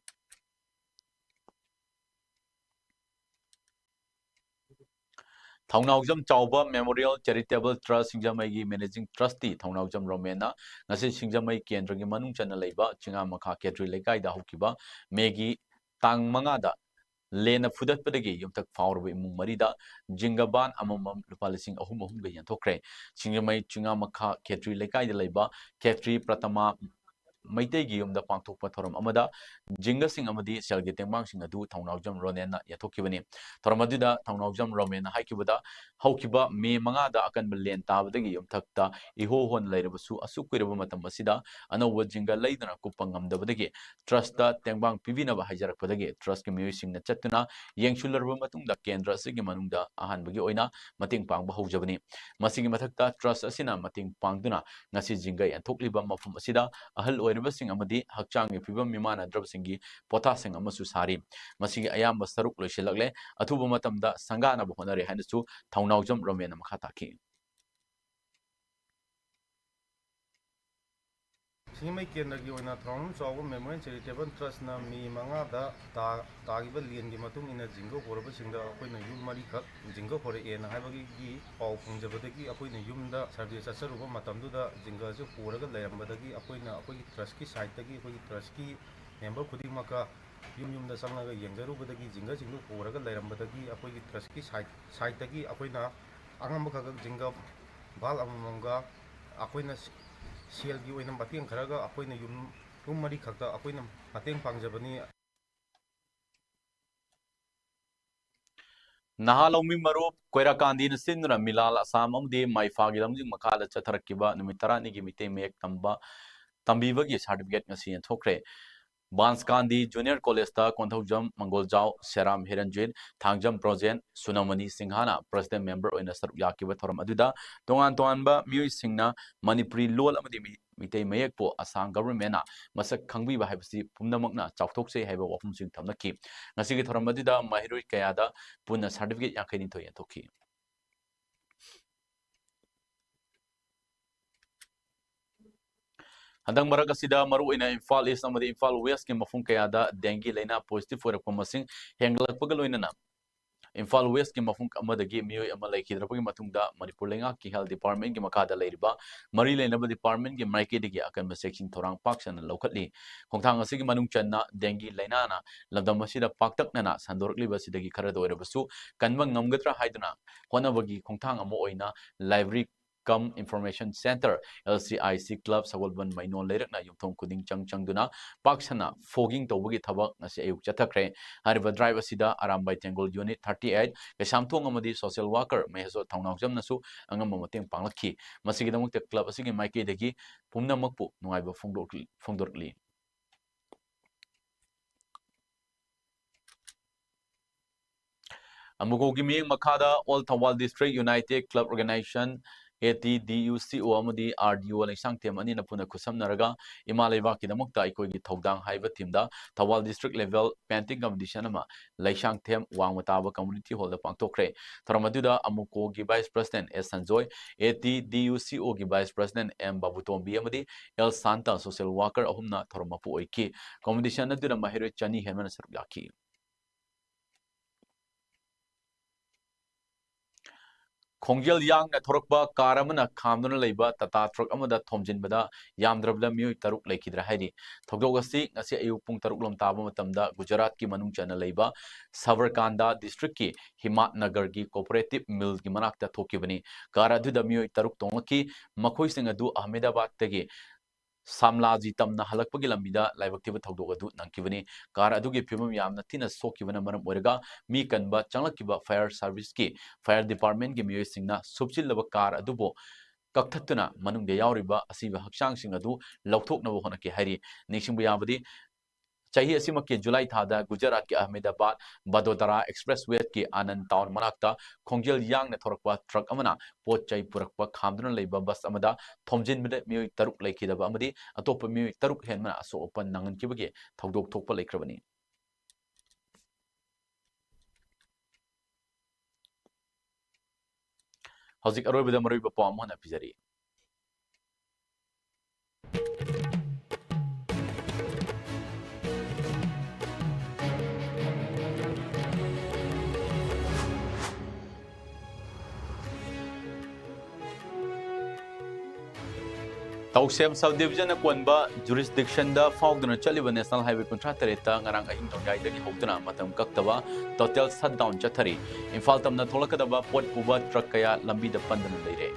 ꯊꯧꯅꯥꯎꯖꯝ ꯆꯥꯎꯕ Memorial Charitable Trust ꯁꯤꯡꯖꯃꯩꯒꯤ Managing Trustee ꯊꯧꯅꯥꯎꯖꯝ ꯔꯣꯃꯦꯟꯅ ꯉꯁꯤ ꯁꯤꯡꯖꯃꯩ ꯀꯦꯟꯗ꯭ꯔꯒꯤ ꯃꯅꯨꯡ ꯆꯟꯅ ꯂꯩꯕ ꯆꯤꯉꯥꯃꯈꯥ ꯈꯦꯇ꯭ꯔꯤ ꯂꯩꯀꯥꯏꯗ ꯍꯧꯈꯤꯕ ꯃꯦꯒꯤ ꯇꯥꯡ ꯃꯉꯥꯗ ꯂꯦꯟꯅ ꯐꯨꯗꯠꯄꯗꯒꯤ ꯌꯨꯝꯊꯛ ꯐꯥꯎꯔꯕ ꯏꯃꯨꯡ ꯃꯔꯤꯗ ꯖꯤꯡꯒ ꯕꯥꯟ ꯑꯃꯃꯝ ꯂꯨꯄꯥ ꯂꯤꯁꯤꯡ ꯑꯍꯨꯝ ꯑꯍꯨꯝꯒ ꯌꯦꯟꯊꯣꯛꯈ꯭ꯔꯦ꯫ ꯁꯤꯡꯖꯃꯩ ꯆꯤꯉꯥꯃꯈꯥ ꯈꯦꯇ꯭ꯔꯤ ꯂꯩꯀꯥꯏꯗ ꯂꯩꯕ ꯈꯦꯇ꯭ꯔꯤ ꯄ꯭ꯔꯇꯃꯥ ꯃꯩꯇꯩꯒꯤ ꯌꯨꯝꯗ ꯄꯥꯡꯊꯣꯛꯄ ꯊꯧꯔꯝ ꯑꯃꯗ ꯖꯤꯡꯒꯁꯤꯡ ꯑꯃꯗꯤ ꯁꯦꯜꯒꯤ ꯇꯦꯡꯕꯥꯡꯁꯤꯡ ꯑꯗꯨ ꯊꯧꯅꯥꯎꯖꯝ ꯔꯣꯃꯦꯟꯅ ꯌꯦꯟꯊꯣꯛꯈꯤꯕꯅꯤ꯫ ꯊꯧꯔꯝ ꯑꯗꯨꯗ ꯊꯧꯅꯥꯎꯖꯝ ꯔꯣꯃꯦꯟꯅ ꯍꯥꯏꯈꯤꯕꯗ, ꯍꯧꯈꯤꯕ ꯃꯦ ꯃꯉꯥꯗ ꯑꯀꯟꯕ ꯂꯦꯟ ꯇꯥꯕꯗꯒꯤ ꯌꯨꯝꯊꯛꯇ ꯏꯍꯣ ꯍꯣꯟ ꯂꯩꯔꯕꯁꯨ ꯑꯁꯨꯛ ꯀꯨꯏꯔꯕ ꯃꯇꯝ ꯑꯁꯤꯗ ꯑꯅꯧꯕ ꯖꯤꯡꯒ ꯂꯩꯗꯨꯅ ꯀꯨꯞꯄ ꯉꯝꯗꯕꯗꯒꯤ trustꯇ ꯇꯦꯡꯕꯥꯡ ꯄꯤꯕꯤꯅꯕ ꯍꯥꯏꯖꯔꯛꯄꯗꯒꯤ trustꯀꯤ ꯃꯤꯑꯣꯏꯁꯤꯡꯅ ꯆꯠꯇꯨꯅ ꯌꯦꯡꯁꯤꯜꯂꯨꯔꯕ ꯃꯇꯨꯡꯗ ꯀꯦꯟꯗ꯭ꯔ ꯑꯁꯤꯒꯤ ꯃꯅꯨꯡꯗ ꯑꯍꯥꯟꯕꯒꯤ ꯑꯣꯏꯅ ꯃꯇꯦꯡ ꯄꯥꯡꯕ ꯍꯧꯖꯕꯅꯤ꯫ ꯃꯁꯤꯒꯤ ꯃꯊꯛꯇ trust ꯑꯁꯤꯅ ꯃꯇꯦꯡ ꯄꯥꯡꯗꯨꯅ ꯉꯁꯤ ꯖꯤꯡꯒ ꯌꯦꯟꯊꯣꯛꯂꯤꯕ ꯃꯐꯝ ꯑꯁꯤꯗ ꯑꯍꯜ ꯑꯣꯏꯔꯕꯁꯤꯡ ꯑꯃꯗꯤ ꯍꯛꯆꯥꯡꯒꯤ ꯐꯤꯕꯝ ꯃꯤꯃꯥꯟꯅꯗ꯭ꯔꯕꯁꯤꯡꯒꯤ ꯄꯣꯊꯥꯁꯪ ꯑꯃꯁꯨ ꯁꯥꯔꯤ꯫ ꯃꯁꯤꯒꯤ ꯑꯌꯥꯝꯕ ꯁꯔꯨꯛ ꯂꯣꯏꯁꯤꯜꯂꯛꯂꯦ꯫ ꯑꯊꯨꯕ ꯃꯇꯝꯗ ꯁꯪꯒꯥꯅꯕ ꯍꯣꯠꯅꯔꯤ ꯍꯥꯏꯅꯁꯨ ꯊꯧꯅꯥꯎꯖꯝ ꯔꯣꯃꯦꯟꯅ ꯃꯈꯥ ꯇꯥꯈꯤ꯫ ꯁꯤꯡꯖꯃꯩ ꯀꯦꯟꯗ꯭ꯔꯒꯤ ꯑꯣꯏꯅ ꯊꯧꯔꯝ ꯆꯥꯎꯕ ꯃꯦꯃꯣꯔꯤꯌꯦꯜ ꯆꯦꯔꯤꯇꯦꯕꯜ ꯇ꯭ꯔꯁꯅ ꯃꯦ ꯃꯉꯥꯗ ꯇꯥ-, ꯇꯥꯈꯤꯕ ꯂꯦꯟꯒꯤ ꯃꯇꯨꯡ ꯏꯟꯅ ꯖꯤꯡꯒ ꯍꯣꯔꯕꯁꯤꯡꯗ ꯑꯩꯈꯣꯏꯅ ꯌꯨꯝ ꯃꯔꯤꯈꯛ ꯖꯤꯡꯒ ꯍꯣꯔꯛꯑꯦꯅ ꯍꯥꯏꯕꯒꯤ ꯄꯥꯎ ꯐꯪꯖꯕꯗꯒꯤ ꯑꯩꯈꯣꯏꯅ ꯌꯨꯝꯗ ꯁꯔꯚꯦ ꯆꯠꯆꯔꯨꯕ ꯃꯇꯝꯗꯨꯗ ꯖꯤꯡꯒꯁꯦ ꯍꯣꯔꯒ ꯂꯩꯔꯝꯕꯗꯒꯤ ꯑꯩꯈꯣꯏꯅ ꯑꯩꯈꯣꯏꯒꯤ ꯇ꯭ꯔꯁꯀꯤ ꯁꯥꯏꯠꯇꯒꯤ, ꯑꯩꯈꯣꯏꯒꯤ ꯇ꯭ꯔꯁꯀꯤ ꯃꯦꯝꯕꯔ ꯈꯨꯗꯤꯡꯃꯛꯀ ꯌꯨꯝ ꯌꯨꯝꯗ ꯆꯪꯂꯒ ꯌꯦꯡꯖꯔꯨꯕꯗꯒꯤ ꯖꯤꯡꯒꯁꯤꯡꯗꯨ ꯍꯣꯔꯒ ꯂꯩꯔꯝꯕꯗꯒꯤ ꯑꯩꯈꯣꯏꯒꯤ ꯇ꯭ꯔꯁꯀꯤ ꯁꯥꯏꯠ, ꯁꯥꯏꯠꯇꯒꯤ ꯑꯩꯈꯣꯏꯅ ꯑꯉꯝꯕ ꯈꯛ ꯈꯛ ꯖꯤꯡꯒ ꯚꯥꯜ ꯑꯃꯃꯝꯒ ꯑꯩꯈꯣꯏꯅ ꯁꯦꯜꯒꯤ ꯑꯣꯏꯅ ꯃꯇꯦꯡ ꯈꯔꯒ ꯑꯩꯈꯣꯏꯅ ꯌꯨꯝ, ꯌꯨꯝ ꯃꯔꯤꯈꯛꯇ ꯑꯩꯈꯣꯏꯅ ꯃꯇꯦꯡ ꯄꯥꯡꯖꯕꯅꯤ꯫ ꯅꯍꯥ ꯂꯧꯃꯤ ꯃꯔꯨꯞ ꯀꯣꯏꯔꯥꯀꯥꯟꯗꯤꯅ ꯁꯤꯟꯗꯨꯅ ꯃꯤꯂꯥꯜ ꯑꯁꯥꯝ ꯑꯃꯗꯤ ꯃꯥꯏꯐꯥꯒꯤ ꯂꯝꯖꯤꯡ ꯃꯈꯥꯗ ꯆꯠꯊꯔꯛꯈꯤꯕ ꯅꯨꯃꯤꯠ ꯇꯔꯥꯅꯤꯒꯤ ꯃꯤꯇꯩ ꯃꯌꯦꯛ ꯇꯝꯕ, ꯇꯝꯕꯤꯕꯒꯤ ꯁꯥꯔꯇꯤꯐꯤꯀꯦꯠ ꯉꯁꯤ ꯌꯦꯟꯊꯣꯛꯈ꯭ꯔꯦ꯫ ꯕꯥꯟꯁꯀꯥꯟꯗꯤ ꯖꯨꯅꯤꯌꯔ ꯀꯣꯂꯦꯖꯇ ꯀꯣꯟꯊꯧꯖꯝ ꯃꯪꯒꯣꯜꯖꯥꯎ, ꯁꯦꯔꯥꯝ ꯍꯤꯔꯟꯖꯤꯠ, ꯊꯥꯡꯖꯝ ꯄ꯭ꯔꯣꯖꯦꯟ, ꯁꯨꯅꯃꯅꯤ ꯁꯤꯡꯍꯥꯅ ꯄ꯭ꯔꯦꯁꯤꯗꯦꯟ ꯃꯦꯝꯕꯔ ꯑꯣꯏꯅ ꯁꯔꯨꯛ ꯌꯥꯈꯤꯕ ꯊꯧꯔꯝ ꯑꯗꯨꯗ ꯇꯣꯉꯥꯟ ꯇꯣꯉꯥꯟꯕ ꯃꯤꯑꯣꯏꯁꯤꯡꯅ ꯃꯅꯤꯄꯨꯔꯤ ꯂꯣꯜ ꯑꯃꯗꯤ ꯃꯤ-, ꯃꯤꯇꯩ ꯃꯌꯦꯛꯄꯨ ꯑꯁꯥꯝ ꯒꯚꯔꯟꯃꯦꯟꯅ ꯃꯁꯛ ꯈꯪꯕꯤꯕ ꯍꯥꯏꯕꯁꯤ ꯄꯨꯝꯅꯃꯛꯅ ꯆꯥꯎꯊꯣꯛꯆꯩ ꯍꯥꯏꯕ ꯋꯥꯐꯝꯁꯤꯡ ꯊꯝꯂꯛꯈꯤ꯫ ꯉꯁꯤꯒꯤ ꯊꯧꯔꯝ ꯑꯗꯨꯗ ꯃꯍꯩꯔꯣꯏ ꯀꯌꯥꯗ ꯄꯨꯟꯅ ꯁꯥꯔꯇꯤꯐꯤꯀꯦꯠ ꯌꯥꯡꯈꯩꯅꯤꯊꯣꯏ ꯌꯦꯟꯊꯣꯛꯈꯤ꯫ ꯍꯟꯗꯛ ꯃꯔꯛ ꯑꯁꯤꯗ ꯃꯔꯨꯑꯣꯏꯅ ꯏꯝꯐꯥꯜ ꯏꯁ ꯑꯃꯗꯤ ꯏꯝꯐꯥꯜ ꯋꯦꯁꯀꯤ ꯃꯐꯝ ꯀꯌꯥꯗ ꯗꯦꯡꯒꯤ ꯂꯥꯏꯅꯥ ꯄꯣꯖꯤꯇꯤꯚ ꯑꯣꯏꯔꯛꯄ ꯃꯁꯤꯡ ꯍꯦꯟꯒꯠꯂꯛꯄꯒ ꯂꯣꯏꯅꯅ ꯏꯝꯐꯥꯜ ꯋꯦꯁꯀꯤ ꯃꯐꯝ ꯑꯃꯗꯒꯤ ꯃꯤꯑꯣꯏ ꯑꯃ ꯂꯩꯈꯤꯗ꯭ꯔꯕꯒꯤ ꯃꯇꯨꯡꯗ ꯃꯅꯤꯄꯨꯔ ꯂꯩꯉꯥꯛꯀꯤ ꯍꯦꯜꯊ ꯗꯤꯄꯥꯔꯠꯃꯦꯟꯒꯤ ꯃꯈꯥꯗ ꯂꯩꯔꯤꯕ ꯃꯔꯤ ꯂꯩꯅꯕ ꯗꯤꯄꯥꯔꯠꯃꯦꯟꯒꯤ ꯃꯥꯏꯀꯩꯗꯒꯤ ꯑꯀꯟꯕ ꯆꯦꯛꯁꯤꯟ ꯊꯧꯔꯥꯡ ꯄꯥꯛ ꯁꯟꯅ ꯂꯧꯈꯠꯂꯤ꯫ ꯈꯣꯡꯊꯥꯡ ꯑꯁꯤꯒꯤ ꯃꯅꯨꯡ ꯆꯟꯅ ꯗꯦꯡꯒꯤ ꯂꯥꯏꯅꯥꯅ ꯂꯝꯗꯝ ꯑꯁꯤꯗ ꯄꯥꯛꯇꯛꯅꯅ ꯁꯟꯗꯣꯔꯛꯂꯤꯕ ꯑꯁꯤꯗꯒꯤ ꯈꯔꯗ ꯑꯣꯏꯔꯕꯁꯨ ꯀꯟꯕ ꯉꯝꯒꯗ꯭ꯔꯥ ꯍꯥꯏꯗꯨꯅ ꯍꯣꯠꯅꯕꯒꯤ ꯈꯣꯡꯊꯥꯡ ꯑꯃ ꯑꯣꯏꯅ library cum information centre, L C I ꯁꯤ ꯀ꯭ꯂꯕ ꯁꯒꯣꯜꯕꯟ ꯃꯩꯅꯣꯟ ꯂꯩꯔꯛꯅ ꯌꯨꯝꯊꯣꯡ ꯈꯨꯗꯤꯡ ꯆꯪ ꯆꯪꯗꯨꯅ ꯄꯥꯛ ꯁꯟꯅ ꯐꯣꯒꯤꯡ ꯇꯧꯕꯒꯤ ꯊꯕꯛ ꯉꯁꯤ ꯑꯌꯨꯛ ꯆꯠꯊꯈ꯭ꯔꯦ꯫ ꯍꯥꯏꯔꯤꯕ ꯗ꯭ꯔꯥꯏꯚ ꯑꯁꯤꯗ Arambai Tenggol unit thirty eight, Keishamthong ꯑꯃꯗꯤ ꯁꯣꯁꯤꯌꯦꯜ ꯋꯥꯀꯔ ꯃꯍꯦꯁꯣꯔ ꯊꯧꯅꯥꯎꯖꯝꯅꯁꯨ ꯑꯉꯝꯕ ꯃꯇꯦꯡ ꯄꯥꯡꯂꯛꯈꯤ꯫ ꯃꯁꯤꯒꯤꯗꯃꯛꯇ ꯀ꯭ꯂꯕ ꯑꯁꯤꯒꯤ ꯃꯥꯏꯀꯩꯗꯒꯤ ꯄꯨꯝꯅꯃꯛꯄꯨ ꯅꯨꯡꯉꯥꯏꯕ ꯐꯣꯡꯗꯣꯛꯂꯤ, ꯐꯣꯡꯗꯣꯔꯛꯂꯤ꯫ ꯑꯃꯨꯀꯣꯒꯤ ꯃꯤꯠꯌꯦꯡ ꯃꯈꯥꯗ All Thoubal District United Club Organization, A T D U C O ꯑꯃꯗꯤ ꯑꯥꯔ ꯗꯤ ꯑꯣ ꯂꯩꯁꯥꯡꯊꯦꯝ ꯑꯅꯤꯅ ꯄꯨꯟꯅ ꯈꯨꯠꯁꯝꯅꯔꯒ ꯏꯃꯥ ꯂꯩꯕꯥꯛꯀꯤꯗꯃꯛꯇ ꯑꯩꯈꯣꯏꯒꯤ ꯊꯧꯗꯥꯡ ꯍꯥꯏꯕ ꯊꯤꯝꯗ Thoubal district level painting competition ꯑꯃ ꯂꯩꯁꯥꯡꯊꯦꯝ ꯋꯥꯡꯃ ꯇꯥꯕ community hall ꯗ ꯄꯥꯡꯊꯣꯛꯈ꯭ꯔꯦ꯫ ꯊꯧꯔꯝ ꯑꯗꯨꯗ ꯑꯃꯨꯀꯣꯒꯤ vice president S Sanjoy, A T D U C ꯑꯣꯒꯤ vice president ꯑꯦꯝ ꯕꯥꯕꯨꯇꯣꯝꯕꯤ ꯑꯃꯗꯤ ꯑꯦꯜ ꯁꯥꯟꯇ social worker ꯑꯍꯨꯝꯅ ꯊꯧꯔꯝ ꯃꯄꯨ ꯑꯣꯏꯈꯤ꯫ Competition ꯑꯗꯨꯗ ꯃꯍꯩꯔꯣꯏ ꯆꯅꯤ ꯍꯦꯟꯕꯅ ꯁꯔꯨꯛ ꯌꯥꯈꯤ꯫ ꯈꯣꯡꯖꯦꯜ ꯌꯥꯡꯅ ꯊꯧꯔꯛꯄ car ꯑꯃꯅ ꯈꯥꯝꯗꯨꯅ ꯂꯩꯕ Tata truck ꯑꯃꯗ ꯊꯣꯝꯖꯤꯟꯕꯗ ꯌꯥꯝꯗ꯭ꯔꯕꯗ ꯃꯤꯑꯣꯏ ꯇꯔꯨꯛ ꯂꯩꯈꯤꯗ꯭ꯔꯦ ꯍꯥꯏꯔꯤ꯫ ꯊꯧꯗꯣꯛ ꯑꯁꯤ ꯉꯁꯤ ꯑꯌꯨꯛ ꯄꯨꯡ ꯇꯔꯨꯛ ꯂꯣꯝ ꯇꯥꯕ ꯃꯇꯝꯗ ꯒꯨꯖꯔꯥꯠꯀꯤ ꯃꯅꯨꯡ ꯆꯟꯅ ꯂꯩꯕ ꯁꯕꯔꯀꯥꯟꯗꯥ district ꯀꯤ ꯍꯤꯃꯥꯠꯅꯒꯔꯒꯤ cooperative mill ꯒꯤ ꯃꯅꯥꯛꯇ ꯊꯣꯛꯈꯤꯕꯅꯤ꯫ Car ꯑꯗꯨꯗ ꯃꯤꯑꯣꯏ ꯇꯔꯨꯛ ꯇꯣꯡꯂꯛꯈꯤ꯫ ꯃꯈꯣꯏꯁꯤꯡ ꯑꯗꯨ ꯑꯍꯃꯦꯗꯥꯕꯥꯗꯇꯒꯤ ꯁꯥꯝꯂꯥꯖꯤ ꯇꯝꯅ ꯍꯜꯂꯛꯄꯒꯤ ꯂꯝꯕꯤꯗ ꯂꯥꯏꯕꯛ ꯊꯤꯕ ꯊꯧꯗꯣꯛ ꯑꯗꯨ ꯅꯪꯈꯤꯕꯅꯤ꯫ Car ꯑꯗꯨꯒꯤ ꯐꯤꯕꯝ ꯌꯥꯝꯅ ꯊꯤꯅ ꯁꯣꯛꯈꯤꯕꯅ ꯃꯔꯝ ꯑꯣꯏꯔꯒ ꯃꯤ ꯀꯟꯕ ꯆꯪꯂꯛꯈꯤꯕ fire service ꯀꯤ fire department ꯀꯤ ꯃꯤꯑꯣꯏꯁꯤꯡꯅ ꯁꯨꯞꯆꯤꯜꯂꯕ car ꯑꯗꯨꯕꯨ ꯀꯛꯊꯠꯇꯨꯅ ꯃꯅꯨꯡꯗ ꯌꯥꯎꯔꯤꯕ ꯑꯁꯤꯕ ꯍꯛꯆꯥꯡꯁꯤꯡ ꯑꯗꯨ ꯂꯧꯊꯣꯛꯅꯕ ꯍꯣꯠꯅꯈꯤ ꯍꯥꯏꯔꯤ꯫ ꯅꯤꯡꯁꯤꯡꯕ ꯌꯥꯕꯗꯤ, ꯆꯍꯤ ꯑꯁꯤꯃꯛꯀꯤ ꯖꯨꯂꯥꯏ ꯊꯥꯗ ꯒꯨꯖꯔꯥꯠꯀꯤ ꯑꯍꯃꯦꯗꯥꯕꯥꯗ ꯕꯗꯣꯗꯔꯥ expressway ꯀꯤ ꯑꯥꯅꯟꯗ ꯇꯥꯎꯟ ꯃꯅꯥꯛꯇ ꯈꯣꯡꯖꯦꯜ ꯌꯥꯡꯅ ꯊꯧꯔꯛꯄ truck ꯑꯃꯅ ꯄꯣꯠ ꯆꯩ ꯄꯨꯔꯛꯄ ꯈꯥꯝꯗꯨꯅ ꯂꯩꯕ bus ꯑꯃꯗ ꯊꯣꯝꯖꯤꯟꯕꯗ ꯃꯤꯑꯣꯏ ꯇꯔꯨꯛ ꯂꯩꯈꯤꯗꯕ ꯑꯃꯗꯤ ꯑꯇꯣꯞꯄ ꯃꯤꯑꯣꯏ ꯇꯔꯨꯛ ꯍꯦꯟꯕꯅ ꯑꯁꯣꯛ ꯑꯄꯟ ꯅꯪꯍꯟꯈꯤꯕꯒꯤ ꯊꯧꯗꯣꯛ ꯊꯣꯛꯄ ꯂꯩꯈ꯭ꯔꯕꯅꯤ꯫ ꯍꯧꯖꯤꯛ ꯑꯔꯣꯏꯕꯗ ꯃꯔꯨꯑꯣꯏꯕ ꯄꯥꯎ ꯑꯃ ꯍꯥꯟꯅ ꯄꯤꯖꯔꯤ꯫ ꯇꯧꯁꯦꯝ sub division ꯅ ꯀꯣꯟꯕ jurisdiction ꯗ ꯐꯥꯎꯗꯨꯅ ꯆꯠꯂꯤꯕ National Highway ꯀꯨꯟꯊ꯭ꯔꯥ ꯇꯔꯦꯠꯇ ꯉꯔꯥꯡ ꯑꯍꯤꯡ ꯅꯣꯡꯌꯥꯏꯗꯒꯤ ꯍꯧꯗꯨꯅ ꯃꯇꯝ ꯀꯛꯇꯕ total shutdown ꯆꯠꯊꯔꯤ꯫ ꯏꯝꯐꯥꯜ ꯇꯝꯅ ꯊꯣꯛꯂꯛꯀꯗꯕ ꯄꯣꯠ ꯄꯨꯕ truck ꯀꯌꯥ ꯂꯝꯕꯤꯗ ꯄꯟꯗꯨꯅ ꯂꯩꯔꯦ꯫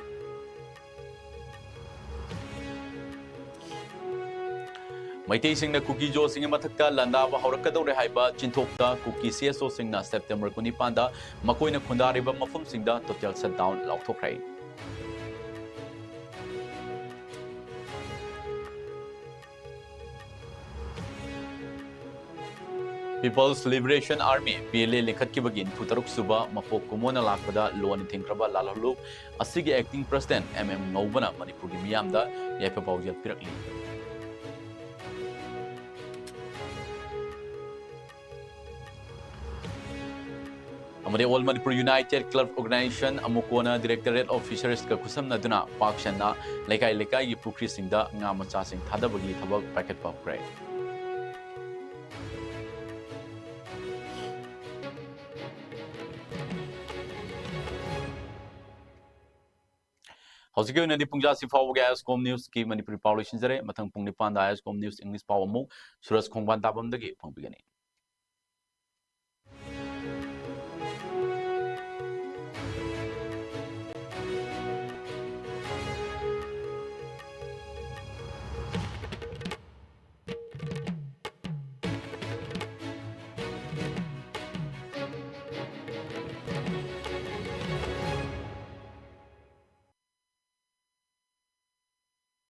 ꯃꯩꯇꯩꯁꯤꯡꯅ ꯀꯨꯀꯤ ꯖꯣꯁꯤꯡꯒꯤ ꯃꯊꯛꯇ ꯂꯥꯟꯗꯥꯕ ꯍꯧꯔꯛꯀꯗꯧꯔꯦ ꯍꯥꯏꯕ ꯆꯤꯟꯊꯣꯛꯇ ꯀꯨꯀꯤ C S O ꯁꯤꯡꯅ September ꯀꯨꯟꯅꯤꯄꯥꯟꯗ ꯃꯈꯣꯏꯅ ꯈꯨꯟꯗꯥꯔꯤꯕ ꯃꯐꯝꯁꯤꯡꯗ total shutdown ꯂꯥꯎꯊꯣꯛꯈ꯭ꯔꯦ꯫ People's Liberation Army, P L A, ꯂꯤꯡꯈꯠꯈꯤꯕꯒꯤ ꯅꯤꯐꯨ ꯇꯔꯨꯛ ꯁꯨꯕ ꯃꯄꯣꯛ ꯀꯨꯝꯑꯣꯟꯅ ꯂꯥꯛꯄꯗ ꯂꯣꯟꯅ ꯊꯤꯡꯈ꯭ꯔꯕ ꯂꯥꯜꯍꯧꯂꯨꯞ ꯑꯁꯤꯒꯤ acting president M M ꯉꯧꯕꯅ ꯃꯅꯤꯄꯨꯔꯒꯤ ꯃꯤꯌꯥꯝꯗ ꯌꯥꯏꯐ ꯄꯥꯎꯖꯦꯜ ꯄꯤꯔꯛꯂꯤ꯫ ꯑꯃꯗꯤ All Manipur United Club Organization, ꯑꯃꯨꯀꯣꯅ Directorate of Fisheries ꯀ ꯈꯨꯠꯁꯝꯅꯗꯨꯅ ꯄꯥꯛ ꯁꯟꯅ ꯂꯩꯀꯥꯏ ꯂꯩꯀꯥꯏꯒꯤ ꯄꯨꯈ꯭ꯔꯤꯁꯤꯡꯗ ꯉꯥ ꯃꯆꯥꯁꯤꯡ ꯊꯥꯗꯕꯒꯤ ꯊꯕꯛ ꯄꯥꯏꯈꯠꯄ ꯍꯧꯈ꯭ꯔꯦ꯫ ꯍꯧꯖꯤꯛꯀꯤ ꯑꯣꯏꯅꯗꯤ ꯄꯨꯡꯖꯥꯁꯤ ꯐꯥꯎꯕꯒꯤ ISCOM News ꯀꯤ ꯃꯅꯤꯄꯨꯔꯤ ꯄꯥꯎ ꯂꯣꯏꯁꯤꯟꯖꯔꯦ꯫ ꯃꯊꯪ ꯄꯨꯡ ꯅꯤꯄꯥꯟꯗ ISCOM News English ꯄꯥꯎ ꯑꯃꯨꯛ ꯁꯨꯔꯖ ꯈꯣꯡꯕꯥꯟ ꯇꯥꯕꯝꯗꯒꯤ ꯐꯪꯕꯤꯒꯅꯤ꯫